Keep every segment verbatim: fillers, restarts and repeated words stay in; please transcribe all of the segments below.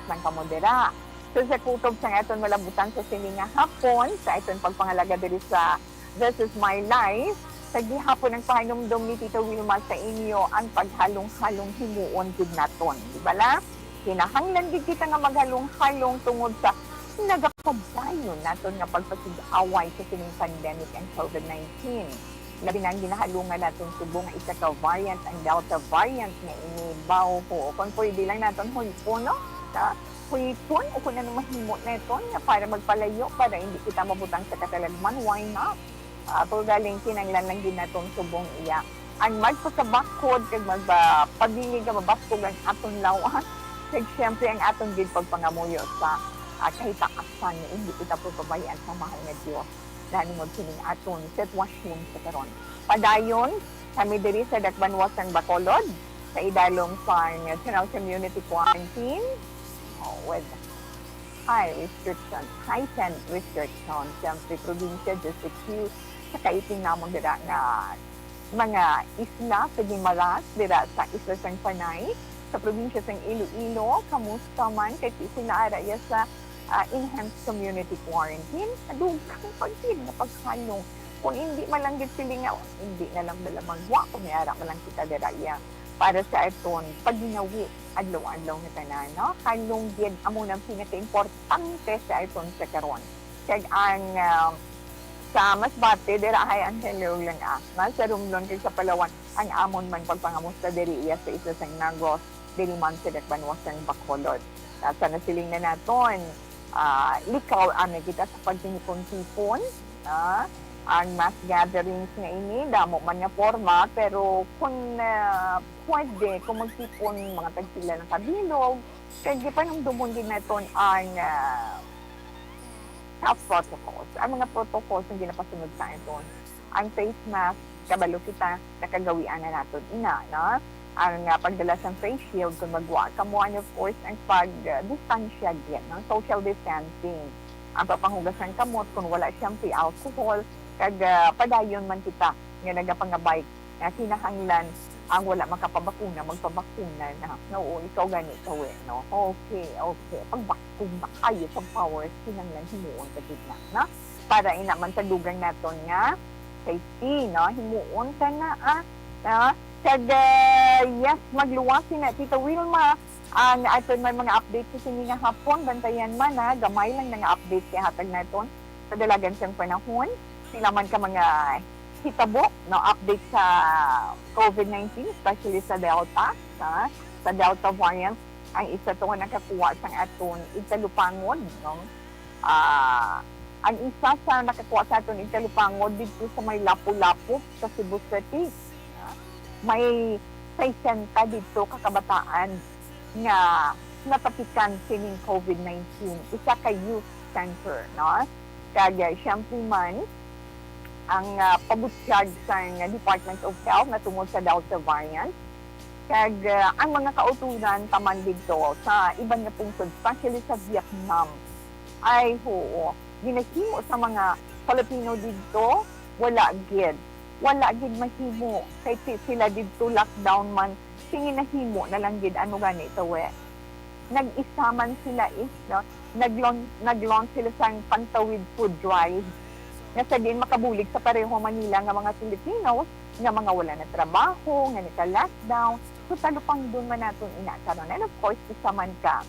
lang kamo dira. So, sa kutob sang aton malabutan sa sini nga hapon, sa aton pagpangalaga diri sa This Is My Life, sa gihapon ang pahanumdom ni Tita Wilma sa inyo, ang paghalong-halong himuon gid naton. Di ba la? Kinahanglan gid kita nga maghalong-halong tungod sa nagapadayon naton nga pagpasig-away sa sining pandemic ang COVID nineteen. Labi na ang ginahalungan naton subong nga isa ka variant, ang Delta variant nga ini. Baw, ho, kung pwede lang naton hulpon, no? Sa hulpon o kung ano mahimo naton nga para magpalayo, para hindi kita mabutang sa katalagman, why not? Ah, pero galing kinanglan lang gid naton subong iya. Ang magpasabakod kag magpabilin nga mabaskog ang aton lawas, kag siyempre ang aton gid pagpangamuyo sa, ah, kahitaasan nga hindi kita pagpabayaan sa mahal nga Dios nahanungod sining aton sitwasyon sa karon. Padayon, kami diri sa Dakbanwa sang Bacolod, sa idalom sang General Community Quarantine, oh, with high restriction, heightened restriction, siyempre, probinsya, jurisdiction, sa kaipin namon dira nga mga isla sa Guimaras, dira sa isla sang Panay, sa probinsya sang Iloilo. Kamusta man kay ti sila ara iya sa, ah, enhanced community quarantine? Dugang pa gid nga paghalong. Kung hindi man lang gid sila nga, hindi na lang bala magwa, kung may ara man lang kita dira iya para sa aton paginawi adlaw-adlaw nga tanan, no? Halong gid amo nang pinakaimportante sa aton sa karon. Kag ang, ah, sa Masbate, dira hay ang hello lang, ah, na sa Romblon kag sa Palawan, ang amon man pagpangamusta diri iya sa isla sang Negros, diri man sa Dakbanwa sang Bacolod. Ah, sa nasiling na naton, ah, likaw amo kita sa pagtipon-tipon, ah, ang mass gatherings nga ini, damo man nga porma, pero kung, ah, pwede, kung magtipon mga tagpila lang ka bilog, kay gipanumdomon gid naton ang, ah, health protocols, ang mga protocols nga ginapasunod sa aton. Ang face mask, kabalo kita, nakagawian na naton ina, no? Ang, ah, pagdala sang face shield kung magwa kamo, and of course, ang pag, ah, distansya gid, no? Social distancing. Ang pagpanghugas sang kamot kung wala siyempre alcohol, kag, ah, padayon man kita nga nagapangabay nga kinahanglan ang wala makapabakuna, magpabakuna na. No, ikaw gani, Kawe, no? Okay, okay. Pagbakuna kayo sa powers, kinahanglan himuon ka gid na, no? Para ina man sa dugang naton nga safety, no? Himuon ka na, ah, no? Kag, ah, yes, magluwas na, Tita Wilma, ang aton may mga update sa sini nga hapon. Bantayan man, ha? Gamay lang na nga update kay hatag naton sa dalagan sang panahon. Sila man ka mga hitabo, no, update sa COVID nineteen, especially sa Delta, ha? Sa Delta variant, ang isa to nga nakakuha sang aton igtalupangod, no? Ah, ang isa sa nakakuha sa aton igtalupangod didto sa may Lapu-Lapu sa Cebu City, ha? May sesenta didto ka kabataan nga natapikan sining COVID nineteen, isa ka youth center, no? Kag, ah, siyempre man, ang, ah, pabutyag sang Department of Health natungod sa Delta variant, kag, ah, ang mga kauturan taman didto sa iban nga pungsod, especially sa Vietnam. Ay, oo. Ginahimo sa mga Filipino didto, wala gid. Wala gid mahimo. Kay ti-, sila didto lockdown man, sing ginahimo na lang gid, ano gani, Tawe? Nag-isa man sila, eh, no? Nag-laun-, nag-launch sila sang Pantawid Food Drive. Nga sa diin makabulig sa pareho Manila nga mga Filipinos, nga mga wala na trabaho, nga nagka-lockdown. So, talupangdon man naton ina karon. And of course, isa man ka,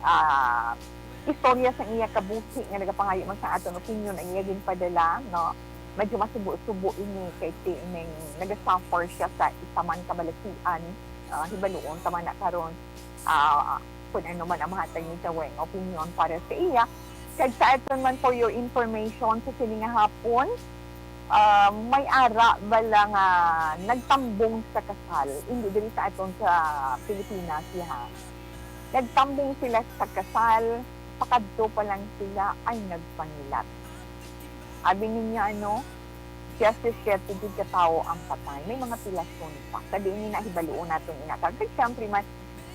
ah, istorya sa iya kabuhi nga nagapangayo man sa aton opinion ang iya ginpadala, no? Medyo masubo-subo ini kay ti-, ining nagasuffer siya sa isa man ka balatian, ah, hibaluon ta man na karon, ah, kung ano man ang mahatag ni Tawe nga opinion para sa iya. Kag sa aton man, for your information, sa sini nga hapon, ah, may ara bala nga nagtambong sa kasal, hindi diri sa aton sa Pilipinas, ha. Nagtambong sila sa kasal, pakadto pa lang sila ay nagpangilat. Abi ninyo, ano, siyete-siyete gid ka tawo ang patay. May mga pilason pa. Sa diin ni nahibaluon naton ina. Kag siyempre man,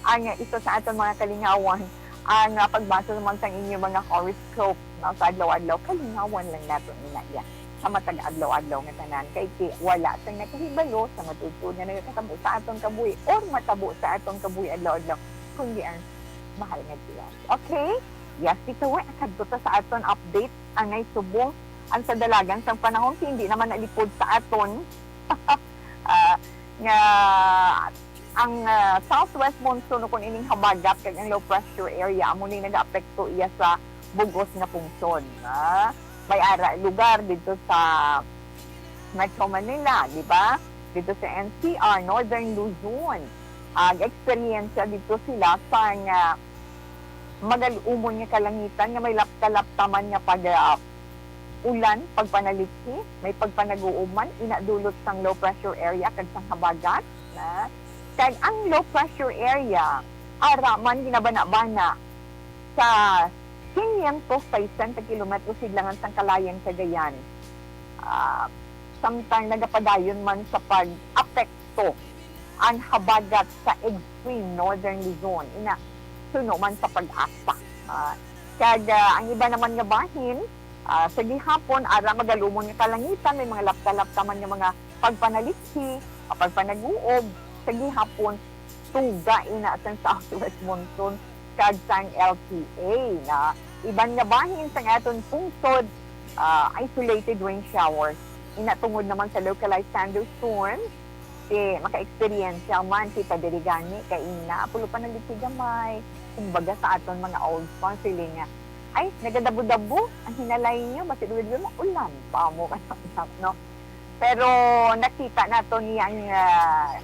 ang isa sa aton mga kalingawan, ang, ah, pagbasa naman sang inyo mga horoscope, no, sa adlaw-adlaw, kalingawan lang naton ina iya sa matag adlaw-adlaw nga tanan. Kay ti-, wala sang nakahibalo sa matuod-tuod nga nagakatabo sa aton kabuhi or matabo sa aton kabuhi adlaw-adlaw, kundi ang mahal nga Dios. Okay? Yes, Tita Wen, kadto ta sa aton update, ang naisubong ang sa dalagan sang panahon, kay hindi naman nalipod sa aton. Ah, nga ang, ah, southwest monsoon o kung ining habagat kag ang low pressure area amo ni nagaapekto iya sa bug-os nga pungsod, ah. May ara lugar dito sa Metro Manila, di ba? Dito sa N C R, Northern Luzon, ah, eksperyensya dito sila sang, ah, magal-umon nga kalangitan nga may lapta-lapta man nga pag, ah, ulan, pagpanalithi, may pagpanag-uob man, ina dulot sang low pressure area kag sang habagat, na. Kag ang low pressure area, ara man ginabana-bana sa quinientos sesenta kilometro sidlangan sang Kalayaan, Cagayan. Ah, samtang nagapadayon man sa pag-apekto ang habagat sa extreme northern Luzon, ina, suno man sa PAGASA. Ah, kag, ah, ang iba naman nga bahin, ah, sa gihapon, ara magal-umon nga kalangitan, may mga lapta-lapta man nga mga pagpanalithi, ah, pagpanag-uob, sa gihapon, tuga ina sang southwest monsoon kag sang L T A, na iban nga bahin sang aton pungsod, ah, isolated rain showers. Ina tungod naman sa localized thunderstorms, eh, maka-eksperyensya man kita diri gani, kay ina, pulo pa nang gamay. Kumbaga sa aton mga old song, feeling nga, "Ay, nagadabo-dabo ang hinalay niyo, basi dili mo ulan pa mo," no? Pero nakita nato niya ang, ah,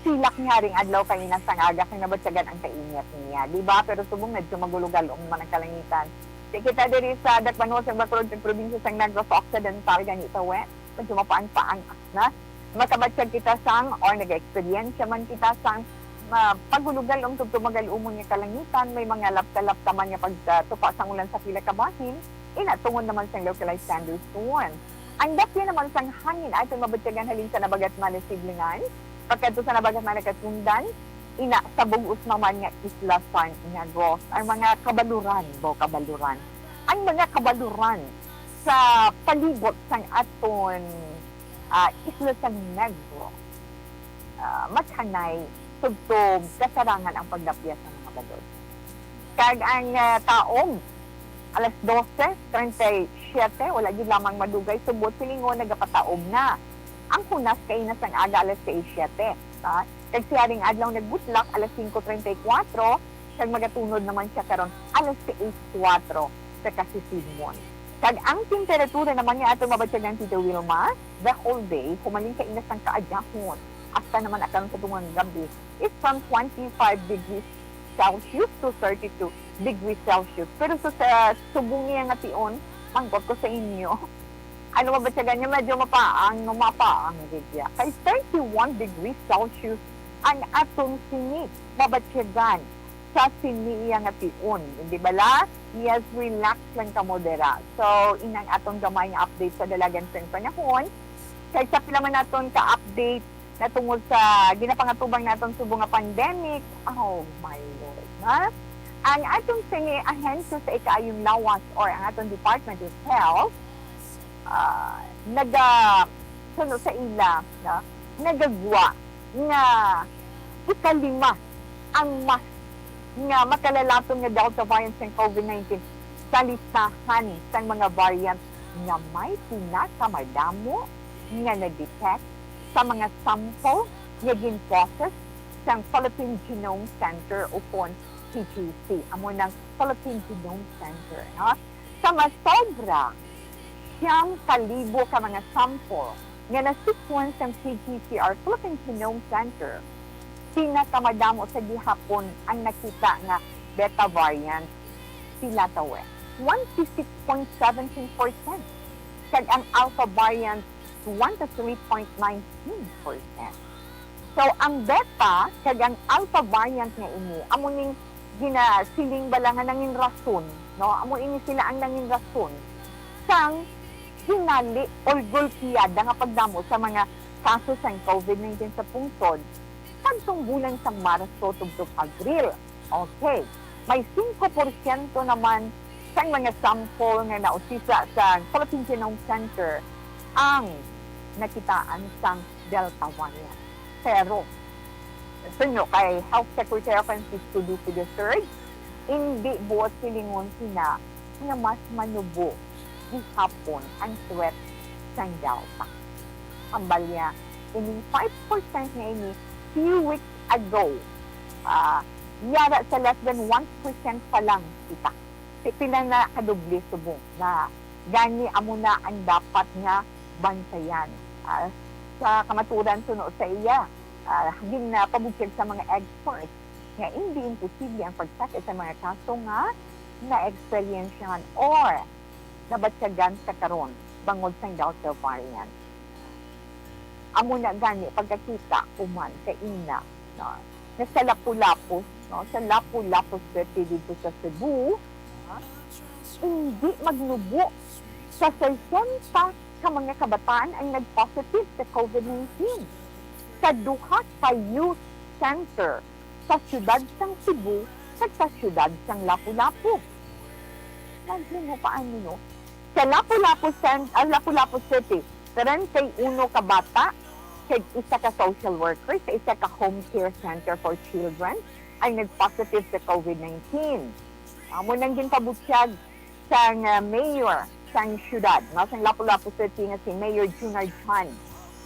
silak niya ring adlaw kanina sang aga kay nabatyagan ang kainit niya, di ba? Pero subong medyo magulo-galong man ang kalangitan. Di kita diri sa Dakbanuan sang Bacolod, sa probinsya sang Negros Occidental, gani ta, we, medyo mapaang-paang na. Makabatyag kita sang, or nag-eksperyensya man kita sang, ma-, pagulugal ang tubtob magal-umon nga kalangitan, may mga lapta-lapta man nga pagtupa sang ulan sa pila ka bahin, ina tungod naman sang localized thunderstorm. Ang dapya naman sang hangin aton mabatyagan halin sa nabagatman nga sidlingan, pagkadto sa nabagatman nga katundan, ina sa bug-os naman nga isla sang Negros. Ang mga kabaluran, bo, kabaluran. Ang mga kabaluran sa palibot sang aton, ah, isla sang Negros, ah, mas hanay tubtob kasarangan ang pagdapya sa mga balod. Kag ang, ah, taob, alas dose treinta y siete, wala gid lamang madugay, subot silingon nagapataob na. Ang hunas kaina sang aga, alas seis siete, ha? Kag siya ring adlaw nagbutlak alas singko treinta y kuwatro, kag magatunod naman siya karon alas seis kuwatro sa kasisidmon. Kag ang temperatura naman nga aton mabatyagan, Tita Wilma, the whole day, humalin kaina sang kaagahon hasta naman karon sa tungang gabi, is from twenty-five degrees Celsius to thirty-two degrees Celsius. Pero sa, sa subong niya nga tion, mangkot ko sa inyo. Ano, mabatyagan niya, medyo mapaang, no, mapaang gid ya. Kay thirty-one degrees Celsius ang atong sini mabatyagan sa sini iya nga tion. Di bala? Yes, relax lang kamo dira. So, inang atong gamay nga update sa dalagan sang panahon. Kay sa pila man naton ka-update na tungod sa ginapangatubang naton subong nga pandemic, oh my Lord, ha? Ang atong sini ahensya sa ikaayong lawas or ang atong Department of Health, ah, naga-, suno sa ila, no? Nagagwa nga ikalima ang mas nga makalalaton nga Delta variant sang COVID nineteen sa listahan sang mga variant nga may pinakamadamo nga na-detect sa mga sample nga gin-process sang Philippine Genome Center o kon P G C, amo nang Philippine Genome Center, no? Sa masobra siyam ka libo ka mga sample nga na-sequence sang P G C R, Philippine Genome Center, pinakamadamo sa gihapon ang nakita nga Beta variant, sila tawe, twenty-six point seventeen percent, kag ang Alpha variant, twenty-three point nineteen percent. So, ang Beta kag ang Alpha variant nga ini, amo ning ginasiling bala nga nangin rason, no? Amo ini sila ang nangin rason sang hinali or golpeada nga pagdamo sa mga kaso sang COVID nineteen sa pungsod, kadtong bulan sang Marso tubtob Abril. Okay. May singko porsyento naman sang mga sample nga nausisa sa Philippine Genome Center ang nakitaan sang Delta variant. Pero, suno kay Health Secretary Francisco Duque the third, Indi buot silingon sina nga mas manubo gihapon ang threat sang Delta. Hambal niya, ining five percent nga ini few weeks ago, ah, yara sa less than one percent pa lang kita. Pi-, pila na kadoble subong na gani amo na ang dapat nga bantayan. Ah, sa kamaturan suno sa iya, ah, ginapabutyag sa mga experts nga indi imposible ang pagsakit sa mga kaso nga naeksperyensyahan or nabatyagan sa karon bangod sang Delta variant. Amo na gani pagkakita human kaina, no, nga sa Lapu-Lapu, no, sa Lapu-Lapu City dito sa Cebu, ha, hindi magnubo sa sesenta ka mga kabataan ang nag-positive sa COVID nineteen sa duha ka youth center sa siyudad sang Cebu kag sa siyudad sang Lapu-Lapu. Imagine mo paano, no? Sa Lapu-Lapu Cen-, ah, Lapu-Lapu City, treinta y uno ka bata kag isa ka social worker sa isa ka home care center for children ang nag-positive sa COVID nineteen. Amo nang ginpabutyag sang, ah, mayor sang siyudad, no, sang Lapu-Lapu City nga si Mayor Junard Chan.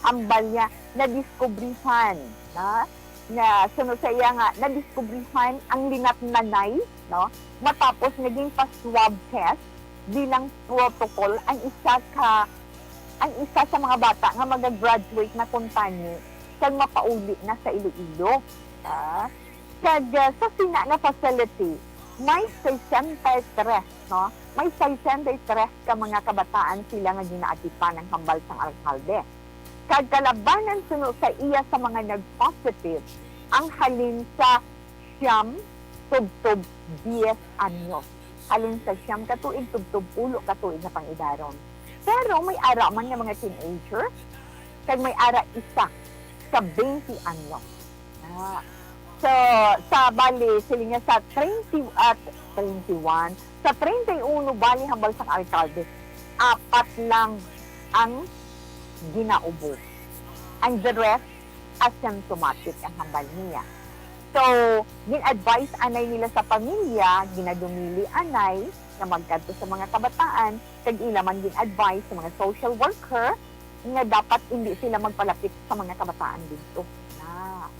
Hambal niya, nadiskubrihan, na, nga suno sa iya nga nadiskubrihan ang linatnanay, no, matapos nga ginpa-swab test bilang protocol ang isa ka, ang isa sa mga bata nga maga-graduate na kuntani kag mapauli na sa Iloilo. Ah, kag, ah, sa sina nga facility, may sesenta y tres, no? May sesenta y tres ka mga kabataan sila nga ginaatipan ang hambal sang alkalde. Kag kalabanan suno sa iya sa mga nag-positive ang halin sa siyam tubtob diyes anyos. Halin sa siyam ka tuig tubtob ulo ka tuig nga pang-idaron. Pero may ara man nga mga teenager, kag may ara isa ka twenty anyos. Ah. So, sa bali, sila nga sa treinta at twenty-one, sa treinta y uno bali hambal sang alkalde, apat lang ang ginaubo. Ang the rest, asymptomatic ang hambal niya. So, gin-advise anay nila sa pamilya, ginadumili anay nga magkadto sa mga kabataan, kag ila man gin-advise sa mga social worker nga dapat indi sila magpalapit sa mga kabataan didto. Na.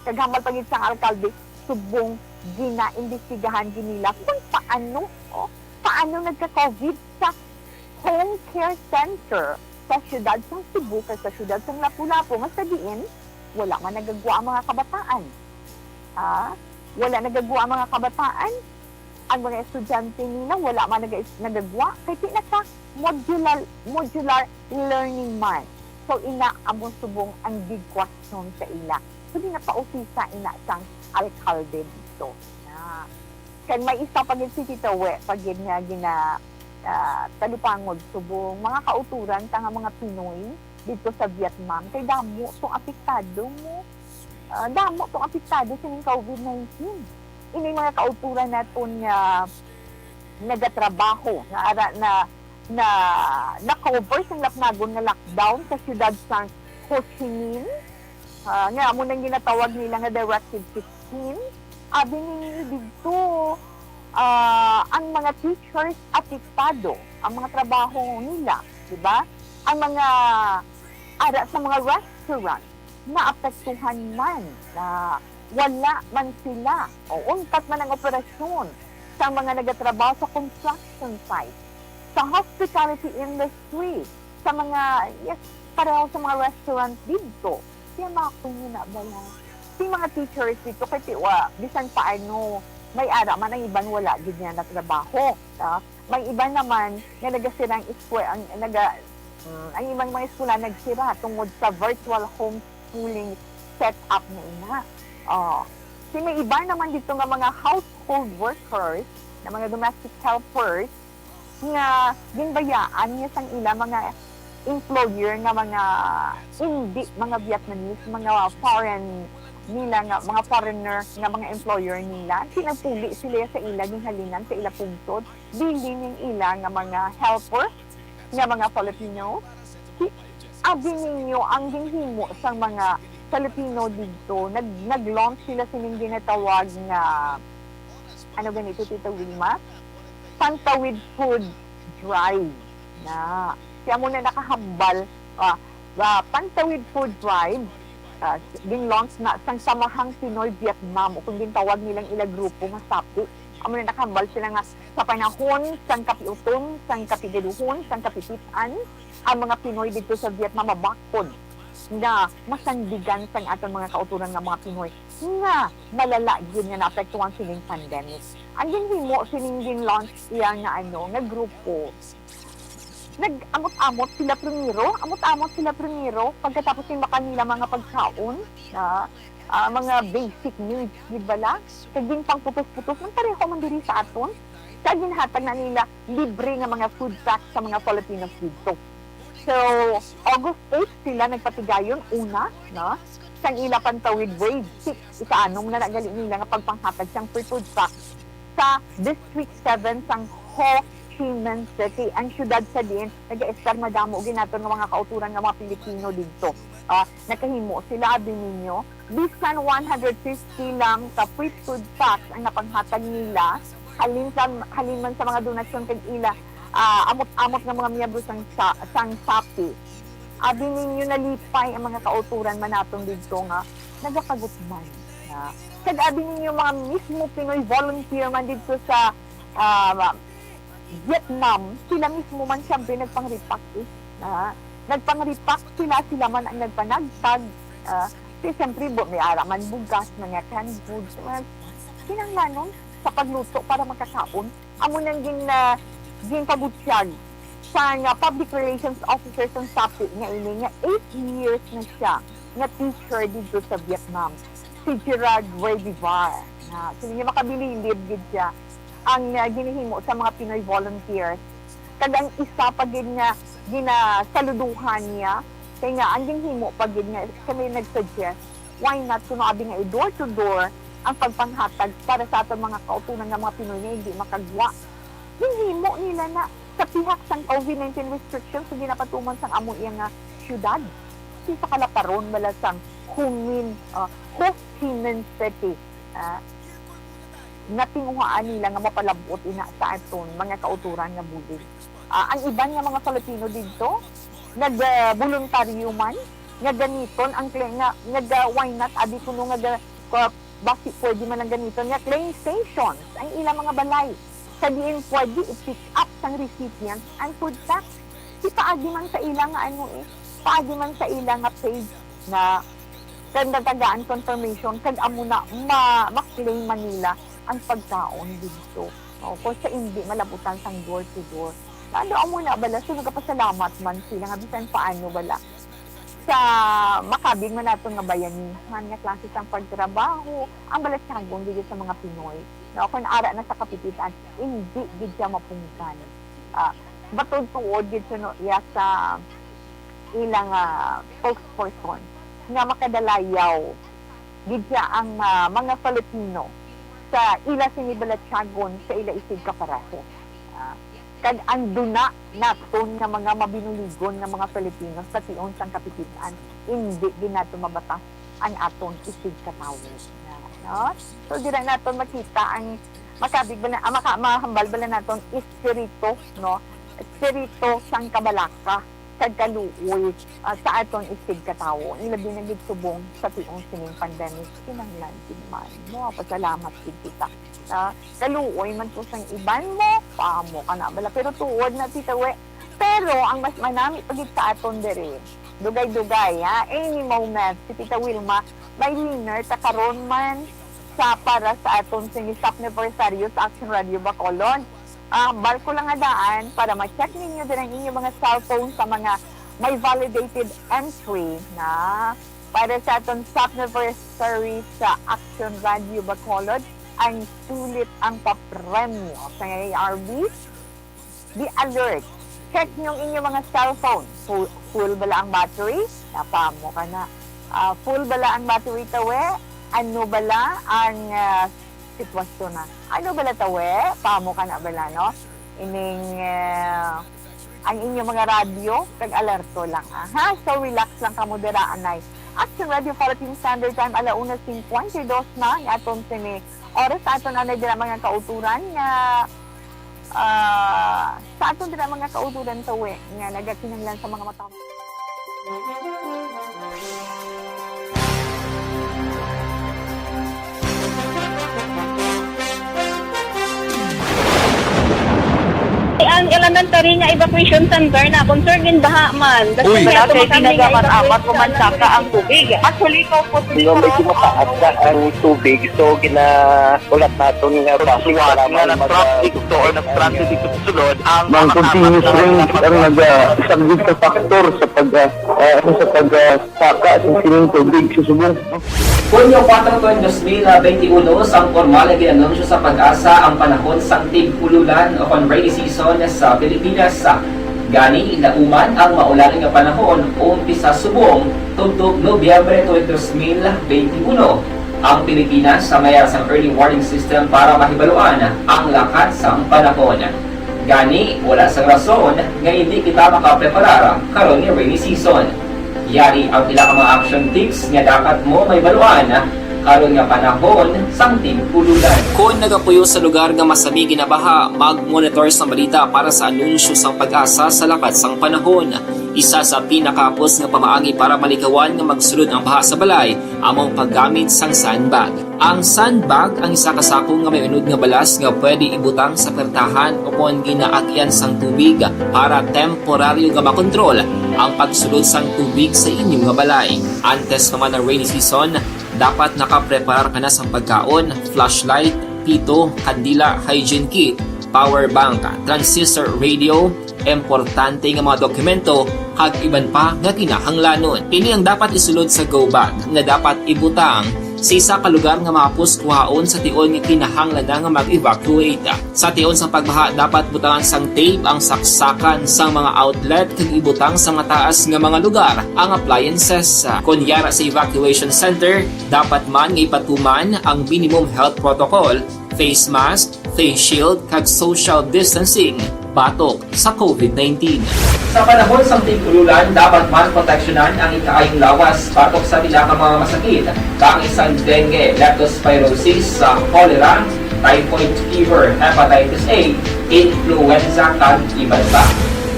Kag hambal pa gid sang alkalde, subong ginaimbestigahan gid nila kung paano, oh, paano nagka-COVID sa home care center sa siyudad sang Cebu kag sa siyudad sang Lapu-Lapu, nga sa diin wala man nagagwa ang mga kabataan. Ha? Wala nagagwa ang mga kabataan. Ang mga estudyante nila wala man naga-, nagagwa kay di na ka modular, modular learning man. So, ina, amo subong ang big question sa ila. So, di na pausisa ina sang alkalde dito. Na. Kag may isa pa gid si Tito We, pa gid nga gina-, ah, talupangod subong mga kauturan ta nga mga Pinoy didto sa Vietnam, kay damo tong apektado mo. Ah, damo tong apektado sining COVID nineteen. Ini mga kauturan naton nga nagatrabaho, nga ara na, na, na-cover sang lapnagon nga lockdown sa siyudad sang Ho Chi Minh, ah, nga amo nang ginatawag nila nga Directive sixteen. Abi ninyo didto, ah, ang mga teachers apektado, ang mga trabaho nila, di ba? Ang mga ara sa mga restaurant, naapektuhan man, na wala man sila, o untat man ang operasyon sa mga nagatrabaho sa construction site, sa hospitality industry, sa mga, yes, pareho sa mga restaurant didto. Kaya makuno na ba yan? Si mga teachers dito, kay tiwa, bisan paano, may ara man ang iban wala gid niya natrabaho. Ah, may iban naman nga nagasirang eskwela, ang naga-, mm, ang ibang mga eskwela nagsira tungod sa virtual homeschooling setup na ina. Oh. Si may iban naman dito nga mga household workers, na mga domestic helpers, nga ginbayaan niya sang ila mga employer nga mga indi mga Vietnamese, mga foreign nila nga, mga foreigner nga mga employer nila. Pinagpuli sila sa ila, ginhalinan sa ila pungtod. Bili ning ila nga mga helper nga mga Filipino. Abi ninyo ang ginhimo sang mga Filipino didto, nag-, nag-launch sila sining ginatawag nga Ano gani ito, Tita Wilma? Pantawid Food Drive. Na, siya mo na nakahambal, ah, ah, Pantawid Food Drive, ah, gin-launch na sang Samahang Pinoy Vietnam, o kung gintawag nilang ila grupo nga SAPI. Amo na nakahambal sila nga sa panahon sang kapiuton, sang kapigaduhon, sang kapipit-an, ang mga Pinoy didto sa Vietnam mabakod nga masandigan sang aton mga kautoran nga mga Pinoy nga malala gyud nga naapektuhan sining pandemic. Ang ginhimo sining gin-launch iya nga, ano, nga grupo, nag-amot-amot sila primero, amot-amot sila primero, pagkatapos ning makanila mga pagkaon, na, ah, mga basic needs, di ba la? Kag ginpangputos-putos, nang pareho man diri sa aton, kag ginhatag na nila libre nga mga food packs sa mga Filipinos didto. So, August eight sila nagpatigayon, una, no? Sang ila Pantawid Wave six, ika-anom na nagali nila nga pagpanghatag sang free food packs sa District seven sang Ho Chi Minh City, ang siyudad sa diin nag-estar madamo gid naton nga mga kautoran nga mga Pilipino didto. Ah, nakahimo sila, abi ninyo, bisan one hundred fifty lang ka free food packs ang napanghatag nila, halin sa, halin man sa mga donasyon kag ila, ah, amot-amot nga mga miyembro sang sa-, sang SAPI. Abi ninyo, nalipay ang mga kautoran man naton didto nga nagapagutman na. Kag abi ninyo, mga mismo Pinoy volunteer man didto sa, ah, Vietnam, sila mismo man siyempre nagpang-repack, eh. Ah, nagpang-repack sila, sila man ang nagpanagtag. Ah, kay siyempre, bu-, may ara man bugas, mga canned goods, mga kinahanglanon sa pagluto para makakaon. Amo nang gin-, ah, ginpabutyag sang, ah, public relations officer sang SAPI nga ini nga eight years na siya nga teacher didto sa Vietnam, si Gerard Redivar. Na, so, hindi makabililib gid siya ang, ah, ginahimo sa mga Pinoy volunteers. Kag ang isa pa gid nga ginasaluduhan niya, kay nga ang ginhimo pa gid nga kami nag-suggest, why not kuno abi nga i-door to door ang pagpanghatag para sa aton mga kautoran nga mga Pinoy nga hindi makagwa? Ginhimo nila na sa pihak sang COVID nineteen restrictions nga ginapatuman sang amo iya nga siyudad. Sa kalaparon bala sang Ho Minh, ah, Ho Chi Minh City, ah, natinguhaan nila nga mapalab-ot ina sa aton mga kautoran nga bulig. Ah, ang iban nga mga Filipino didto, nag, ah, boluntaryo man nga gamiton ang kle-, nga, nga ga-, why not, abi kuno nga ga-, ka-, basi pwede man ang gamiton nga clay stations ang ilang mga balay, sa diin pwede i-pick up sang recipients ang food packs. Di paagi man sa ila nga, ano, eh, paagi man sa ila nga page na kag natagaan confirmation, kag amo na ma-, ma-claim man nila ang pagkaon didto. O, kung sa hindi malabutan sang door to door. Lalo amo na bala, so nagapasalamat man sila nga bisan paano bala sa makabig man naton nga bayanihan nga klase sang pagtrabaho ang balatyagon didto sa mga Pinoy. No, kung ara na sa kapititan, hindi gid siya mapunggan. Ah, matuod-tuod gid siya, no, iya sa ilang, ah, spokesperson nga makadalayaw gid siya ang, ah, mga Filipino sa ila sini balatyagon sa ila isigkaparehas. Ah, kag ang duna naton nga mga mabinuligon nga mga Filipino sa tion sang kapititan, indi gid nato mabatas ang aton isigkatawo. No? So, dira naton makita ang makabig bala, ah, maka-, mahambal bala naton espiritu, no? Espiritu sang kabalaka kag kaluoy, ah, sa aton isigkatawo. Ilabi na gid subong sa tion sining pandemic, kinahanglan gid man, no? Pasalamat gid kita. Ah, kaluoy man to sang iban mo, paamo ka na bala. Pero tuod na, Tita We. Pero ang mas manami pa gid sa aton diri, dugay-dugay, ha, any moment, si Tita Wilma, may winner ta karon man sa, para sa aton sini sap anibersaryo sa Action Radio Bacolod. Ah, hambal ko lang nga daan para ma-check ninyo din ang inyong mga cellphone sa mga may validated entry na para sa aton sap anibersaryo sa Action Radio Bacolod, ang sulit ang papremyo sa A R B. Be alert. Check niyo ang inyong mga cellphone. Full, full bala ang battery? Napamo ka na. Ah, full bala ang battery, tawe? Ano bala ang, ah, sitwasyon na? Ano bala, tawe? Pamo ka na bala, no? Ining, ah, ang inyong mga radyo, kag alerto lang, ah, ha? So, relax lang kamo dira, anay. Action Radio Philippine Standard Time, ala una cincuenta y dos na, ang aton sini Oras sa aton anay dira, mga kauturan, nga, ah, sa aton dira, mga kauturan, tawi nga nagakinahanglan sa mga mata. Ang elementary nga evacuation center na concerned in baha man. Uy. Wala kay kinagaman apat o man saka ang tubig. Actually, ikaw po, di ba, medyo mataas na ang tubig, so ginaulat naton nga basi nga nag-traffic to or nag-transit dito sa sulod ang mga continuous rain ang nag-, ah, isang big factor sa pag, ah, ah, ano, sa pag, ah, saka sa sining tubig sa subong. Hunyo kuwatro, dos mil benti uno, sang pormal nga gin-anunsyo sa PAGASA ang panahon sang tig-ululan o kon rainy season sa Pilipinas. Gani, lauman ang maulan nga panahon umpisa subong tubtob Nobyembre twenty, dos mil benti uno. Ang Pilipinas sa mayara sang early warning system para mahibaluan ang lakat sang panahon. Gani, wala sang rason nga indi kita makapreparar karon nga rainy season. Yari ang pila ka mga action tips nga dapat mo mahibaluan karon nga panahon sang tig-ululan. Kon nagapuyo sa lugar nga masami ginabaha, mag-monitor sang balita para sa anunsyo sang PAGASA sa lakat sang panahon. Isa sa pinakahapos nga pamaagi para malikawan nga magsulod ang baha sa balay amo ang paggamit sang sandbag. Ang sandbag ang isa ka sako nga may unod nga balas nga pwede ibutang sa pertahan o kon ginaagyan sang tubig para temporaryo nga makontrol ang pagsulod sang tubig sa inyo nga balay. Antes pa man ang rainy season, dapat nakapreparar ka na sang pagkaon, flashlight, pito, kandila, hygiene kit, power bank, transistor radio, importante nga mga dokumento, kag iban pa nga kinahanglanon. Ini ang dapat isulod sa go bag nga dapat ibutang sa isa ka lugar nga mahapos kuhaon sa tion nga kinahanglan na nga mag-evacuate. Sa tion sang pagbaha, dapat butangan sang tape ang saksakan sang mga outlet kag ibutang sa mataas nga mga lugar ang appliances. Kon yara sa evacuation center, dapat man nga ipatuman ang minimum health protocol, face mask, face shield, kag social distancing batok sa covid nineteen. Sa panahon sang tig-ululan, dapat man proteksyonan ang ikaayong lawas batok sa pila ka mga masakit, kaangay sang dengue, leptospirosis, sa cholera, typhoid fever, hepatitis A, influenza, kag iban pa.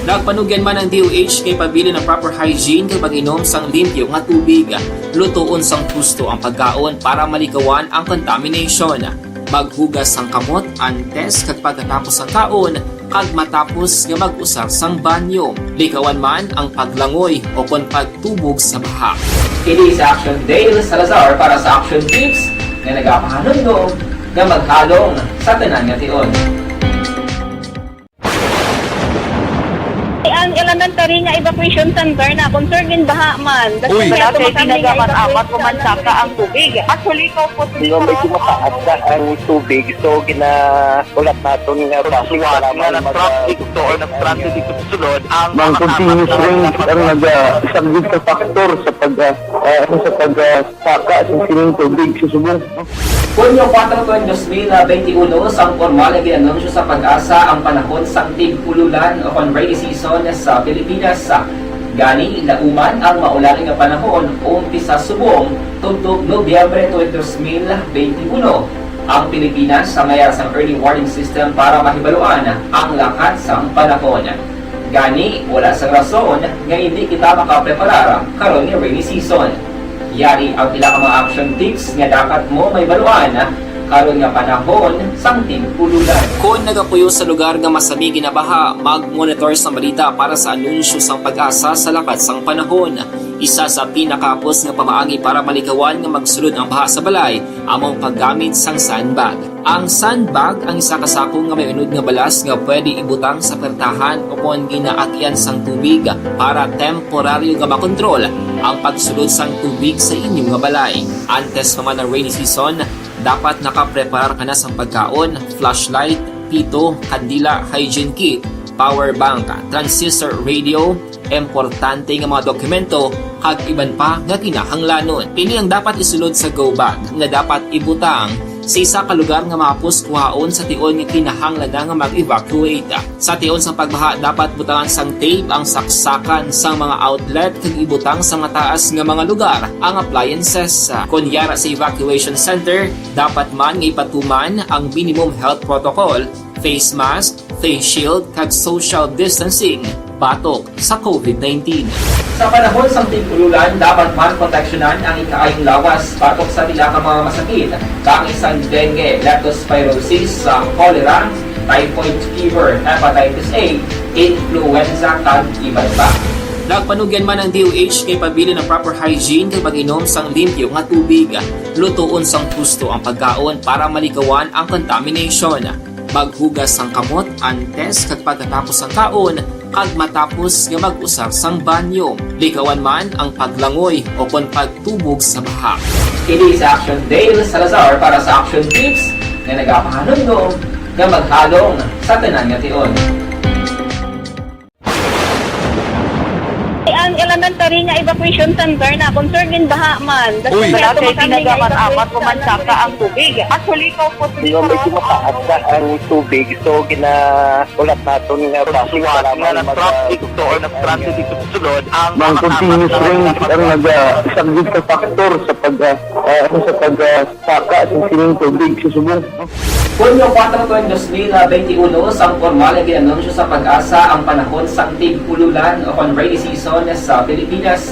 Nagpanugyan man ang D O H kay pabilin ang proper hygiene kag pag-inom sang limpyo nga tubig. Lutoon sang husto ang pagkaon para malikawan ang contamination. Maghugas sang kamot antes kag pagkatapos sang kaon, kag matapos nga mag-usar sang banyo. Likawan man ang paglangoy o kon pagtubog sa baha. Kini si Action Dale Salazar para sa Action Tips nga nagapahanumdom nga maghalong sa tanan nga tion. Ang elementary nga evacuation center na concerned in baha man. Uy. Wala kay kinagaman apat o man saka ang tubig. Actually, ikaw po, di ba, medyo mataas na ang tubig, so ginaulat naton nga basi nga nag-traffic to or nag-transit dito sa sulod ang mga continuous rain ang nag-, ah, isang big factor sa pag, ah, ah, ano, sa pag, ah, saka sa sining tubig sa subong. Hunyo kuwatro, dos mil benti uno, sang pormal nga gin-anunsyo sa PAGASA ang panahon sang tig-ululan o kon rainy season sa Pilipinas. Gani, lauman ang maulan nga panahon umpisa subong tubtob Nobyembre twenty, dos mil benti uno. Ang Pilipinas sa mayara sang early warning system para mahibaluan ang lakat sang panahon. Gani, wala sang rason nga indi kita makapreparar karon nga rainy season. Yari ang pila ka mga action tips nga dapat mo mahibaluan karon nga panahon sang tig-ululan. Kon nagapuyo sa lugar nga masami ginabaha, mag-monitor sang balita para sa anunsyo sang PAGASA sa lakat sang panahon. Isa sa pinakahapos nga pamaagi para malikawan nga magsulod ang baha sa balay amo ang paggamit sang sandbag. Ang sandbag ang isa ka sako nga may unod nga balas nga pwede ibutang sa pertahan o kon ginaagyan sang tubig para temporaryo nga makontrol ang pagsulod sang tubig sa inyo nga balay. Antes pa man ang rainy season, dapat nakapreparar ka na sang pagkaon, flashlight, pito, kandila, hygiene kit, power bank, transistor radio, importante nga mga dokumento, kag iban pa nga kinahanglanon. Ini ang dapat isulod sa go bag nga dapat ibutang Sa isa ka lugar nga mahapos kuhaon sa tion nga kinahanglan na nga mag-evacuate. Sa tion sang pagbaha, dapat butangan sang tape ang saksakan sang mga outlet kag ibutang sa mataas nga mga lugar ang appliances. Kon yara sa evacuation center, dapat man nga ipatuman ang minimum health protocol, face mask, face shield, kag social distancing batok sa covid nineteen. Sa panahon sang tig-ululan, dapat man proteksyonan ang ikaayong lawas batok sa pila ka mga masakit, kaangay sang dengue, leptospirosis, sa cholera, typhoid fever, hepatitis A, influenza, kag iban pa. Nagpanugyan man ang D O H kay pabilin ang proper hygiene kag pag-inom sang limpyo nga tubig. Lutoon sang husto ang pagkaon para malikawan ang contamination. Maghugas sang kamot antes kag pagkatapos sang kaon, kag matapos nga mag-usar sang banyo. Likawan man ang paglangoy o kon pagtubog sa baha. Kini si Action Dale Salazar para sa Action Tips nga nagapahanumdom nga maghalong sa tanan nga tion. Ang elementary nga evacuation center na concern gin baha man. Uy. Wala kay ginagamit amat ko man saka ang tubig. Actually, ko po. Di ba, medyo mataas na ang tubig, so ginaulat naton nga traffic nga nag-traffic to or nag-transit dito sa sulod ang mga continuous rain ang nag-, ah, isang big factor sa pag, ah, ah, ano, sa pag, ah, saka sa sining tubig sa subong. Hunyo kuwatro, tuig dos mil benti uno, sang pormal nga gin-anunsyo sa PAGASA ang panahon sang tig-ululan o kon rainy season sa Pilipinas.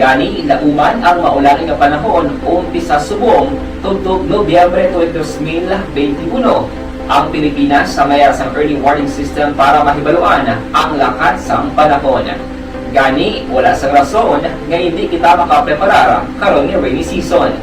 Gani, lauman ang maulan nga panahon umpisa subong tubtob Nobyembre tuig dos mil benti uno. Ang Pilipinas may ara sang early warning system para mahibaluan ang lakat sang panahon. Gani, wala sang rason nga hindi kita makapreparar karon nga rainy season.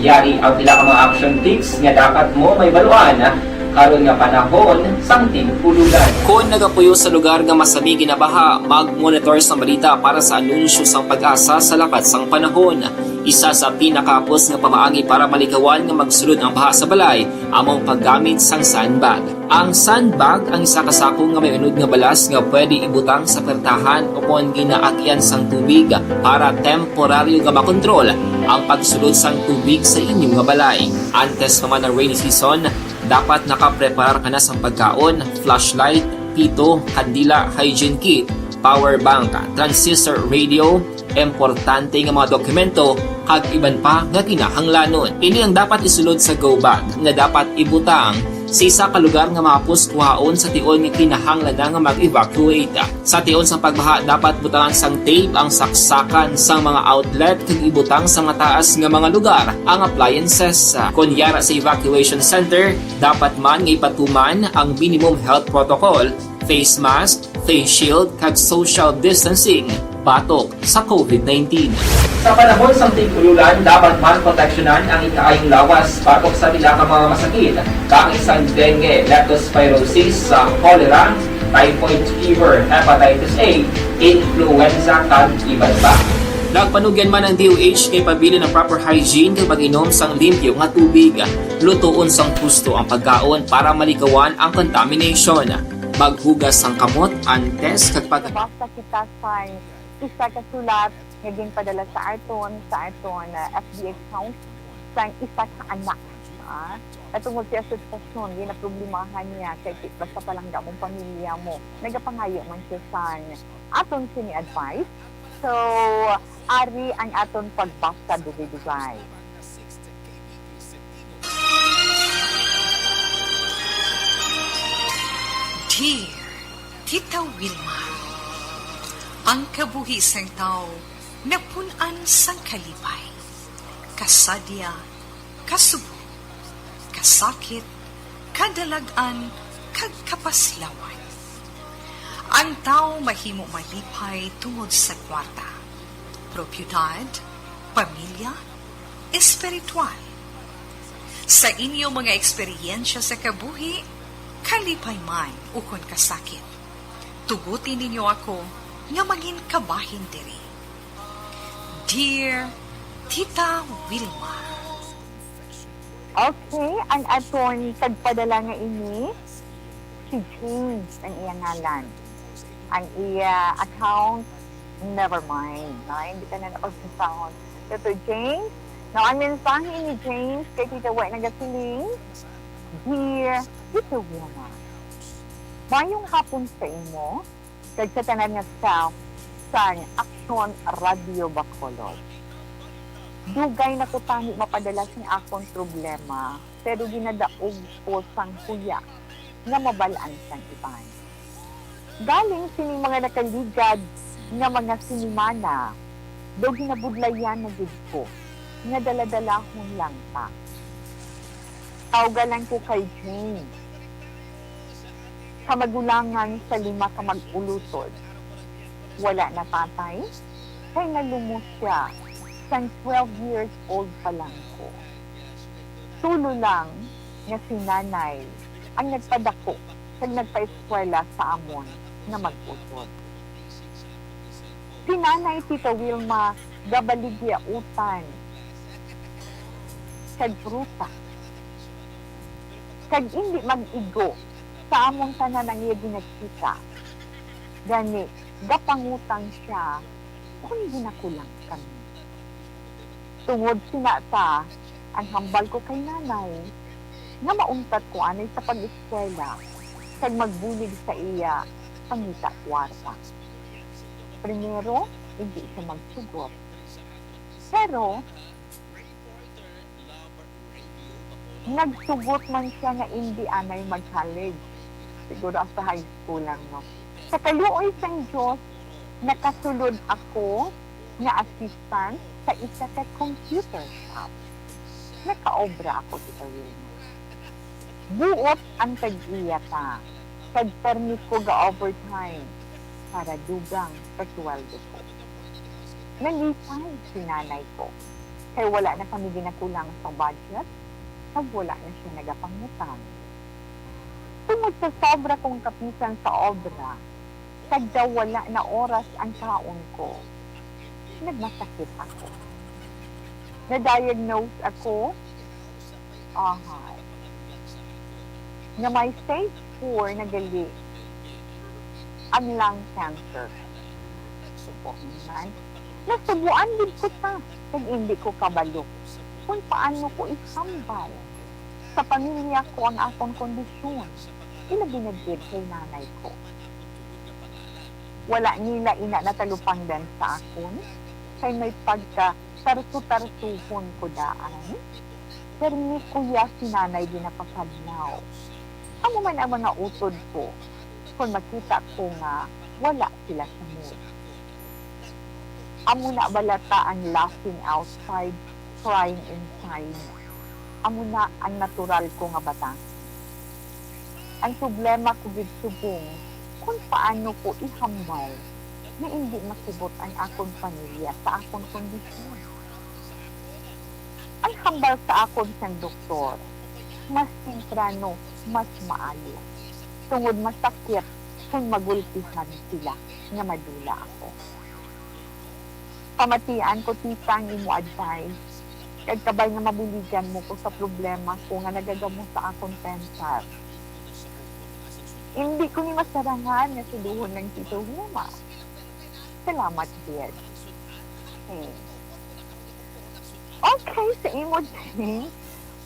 Yari ang pila ka mga action tips nga dapat mo mahibaluan karon nga panahon sang tig-ululan. Kon nagapuyo sa lugar nga masami ginabaha, mag-monitor sa balita para sa anunsyo sang PAGASA sa lakat sang panahon. Isa sa pinakahapos nga pamaagi para malikawan nga magsulod ang baha sa balay amo ang paggamit sang sandbag. Ang sandbag ang isa ka sako nga may unod nga balas nga pwede ibutang sa pertahan o kon ginaagyan sang tubig para temporaryo nga makontrol ang pagsulod sang tubig sa inyo nga balay. Antes pa man ang rainy season, dapat nakapreparar ka na sang pagkaon, flashlight, pito, kandila, hygiene kit, power bank, transistor radio, importante nga mga dokumento, kag iban pa nga kinahanglanon. Ini ang dapat isulod sa go bag nga dapat ibutang sa isa ka lugar nga mahapos kuhaon sa tion nga kinahanglan na nga mag-evacuate. Sa tion sang pagbaha, dapat butangan sang tape ang saksakan sang mga outlet kag ibutang sa mataas nga mga lugar ang appliances. Kon yara sa evacuation center, dapat man nga ipatuman ang minimum health protocol, face mask, face shield, kag social distancing batok sa covid nineteen. Sa panahon sang tig-ululan, dapat man proteksyonan ang ikaayong lawas batok sa pila ka mga masakit, kaangay sang dengue, leptospirosis, sa cholera, typhoid fever, hepatitis A, influenza, kag iban pa. Nagpanugyan man ang D O H kay pabilin ang proper hygiene kag pag-inom sang limpyo nga tubig. Lutoon sang husto ang pagkaon para malikawan ang contamination. Maghugas sang kamot antes kag pag- Basta kita sa isa ka sulat nga ginpadala sa aton, sa aton, ah, F B account sang isa ka anak. Ah, tungod siya sa sitwasyon, ginaproblemahan niya kay ti-, basta pa lang damo ang pamilya mo. Nagapangayo man siya sang aton sini advice. So, ari ang aton pagbasa dugay-dugay. Dear Tita Wilma, ang kabuhi sang tawo napun-an sang kalipay, kasadya, kasubo, kasakit, kadalag-an, kag kapaslawan. Ang tawo mahimo malipay tungod sa kwarta, propiedad, pamilya, espiritual. Sa inyo mga eksperyensya sa kabuhi, kalipay man ukon kasakit, tuguti ninyo ako nga mangin kabahin diri. Dear Tita Wilma. Okay, ang aton tagpadala nga ini, si James ang iya ngalan. Ang iya account, never mind, no? Hindi ka na nakapag-sound. Tito James, Now, ang mensahe ni James kay Tita White nagasiling, "Dear Tita Wilma, mayong hapon sa imo kag sa tanan nga staff sang Aksyon Radio Bacolod. Dugay na ko tani mapadala sing akon problema, pero ginadaog ko sang huya nga mabal-an sang iban. Galing sining mga nakaligad nga mga sinimana, daw ginabudlayan na gid ko nga daladalahon lang ta. Tawga lang ko kay Jane, kamagulangan sa lima ka mag-ulutod. Wala na tatay, kay nalumos sia sang twelve years old pa lang ko. Tulo lang nga si nanay ang nagpadako kag nagpaeskwela sa amon nga mag-utod. Si nanay, Tita Wilma, gabaligyautan kag pruta, kag indi mag-igo sa amon tanan ang iya ginakita. Gani, gapangutang sia kon ginakulang kami. Tungod sina ta, ang hambal ko kay nanay, nga mauntat ko anay sa pag-eskwela kag magbulig sa iya pangita kwarta. Primero, indi siya magsugot. Pero, nagsugot man sia nga indi anay maghalig. Siguro sa high school lang, no? Sa kaluoy sang Dios, nakasulod ako nga assistant sa isa ka computer shop. Nakaobra ako, Tita Wilma. Buot ang tag-iya ta, kag permi ko ga-overtime para dugang sa suweldo ko. Nalipay si nanay ko, kay wala na kami ginakulang sa budget, kag wala na siya nagapangutang. Tungod sa sobra kong kapisan sa obra, kag daw wala na oras ang kaon ko, nagmasakit ako. Na-diagnose ako, aha, nga may stage four na gali ang lung cancer. Suko man. Nasubuan gid ko ta, kag indi ko kabalo kung paano ko ihambal sa pamilya ko ang akon kondisyon, ilabi na gid kay nanay ko. Wala nila ina natalupangdan sa akon, kay may pagka-tarso-tarsuhon ko daan. Permi ko ya si nanay ginapakadlaw. Amo man ang mga utod ko, kon makita ko nga wala sila sa mood. Amo na bala ta ang laughing outside, crying inside. Amo na ang natural ko nga batang. Ang problema ko gid subong kung paano ko ihambal nga indi makibot ang akon pamilya sa akon kondisyon. Ang hambal sa akon sang doktor, mas temprano, mas maayo. Tungod masakit kung magulpihan sila nga madula ako. Pamatian ko, tita, ang imo advice, kag kabay nga mabuligan mo ko sa problema ko nga nagagamo sa akon pensar. Hindi ko ni masarangan nga sudohon ang Tito Wilma. Salamat, dear. Hmm. Okay, sa imo, Jane.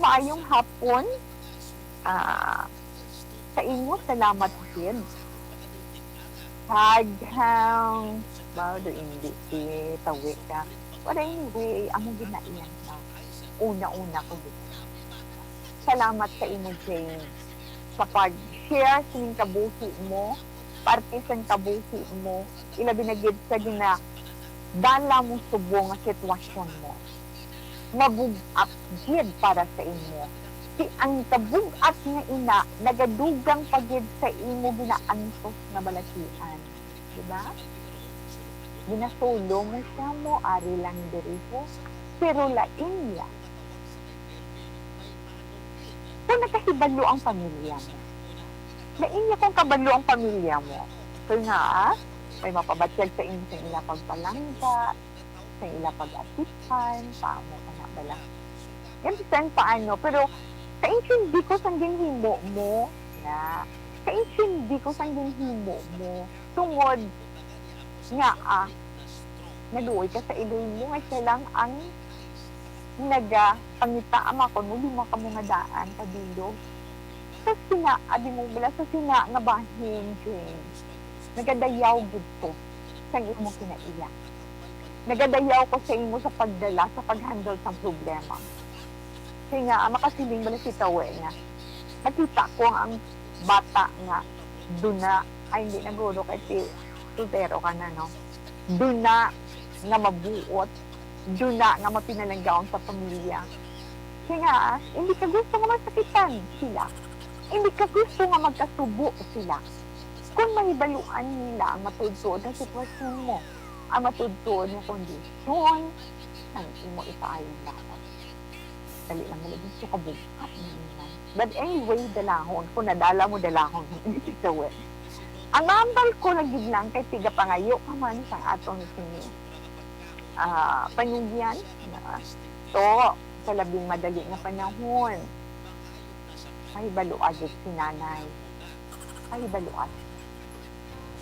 Maayong hapon. Ah, sa imo, salamat gid. Taghang, ba, do hindi si Tawi ka. But anyway, amo ginaiyang na. Una-una ko gid. Salamat sa imo, Jane, sa pag-share sining kabuhi mo, parte sang kabuhi mo, ilabi na gid sa ginadala mo subong nga sitwasyon mo. Mabug-at gid para sa imo. Si ang kabug-at nga ina nagadugang pa gid sa imo ginaantos nga balatian, di ba? Ginasulo mo siya mo ari lang diri ho, pero lain niya kung nakahibalo ang pamilya mo. Lain niya kung kabalo ang pamilya mo. Kaya nga, ah, may mapabatyag sa imo sa ila pagpalangga, sa ila pag-atipan, paamo ka na bala. Yan, bisan paano. Pero, kaintindi ko sang ginhimo mo, na, kaintindi ko sang ginhimo mo, tungod nga, ah, naluoy ka sa iloy mo, nga siya lang ang nagapangita ang akon mo lima ka mga daan ka bilog. Sa sina, abi mo bala sa sina nga bahin, James, nagadayaw gid ko sang imo kinaiya. Nagadayaw ko sa imo sa pagdala, sa pag-handle sang problema. Kay nga, ah, makasiling bala si Tawe nga, nakita ko ang bata nga duna, ay, hindi na guro kay si soltero ka na, no? Duna nga mabuot, duna nga mapinalanggaon sa pamilya. Kay nga, hindi ka gusto nga masakitan sila. Hindi ka gusto nga magkasubo sila. Kung mahibaluan nila ang matuod-tuod nga sitwasyon mo, ang matuod-tuod nga kondisyon, ang imo ipaayo dapat. Dali lang mo lagi sa kabughat na naman. But anyway, dalahon. Kung nadala mo, dalahon. Hindi kita we. Ang mahambal ko lagi lang kay tigapangayo ka man sa atong sini, ah, panugyan. Na, to, sa labing madali nga panahon, mahibaluan gid si nanay. Mahibaluan.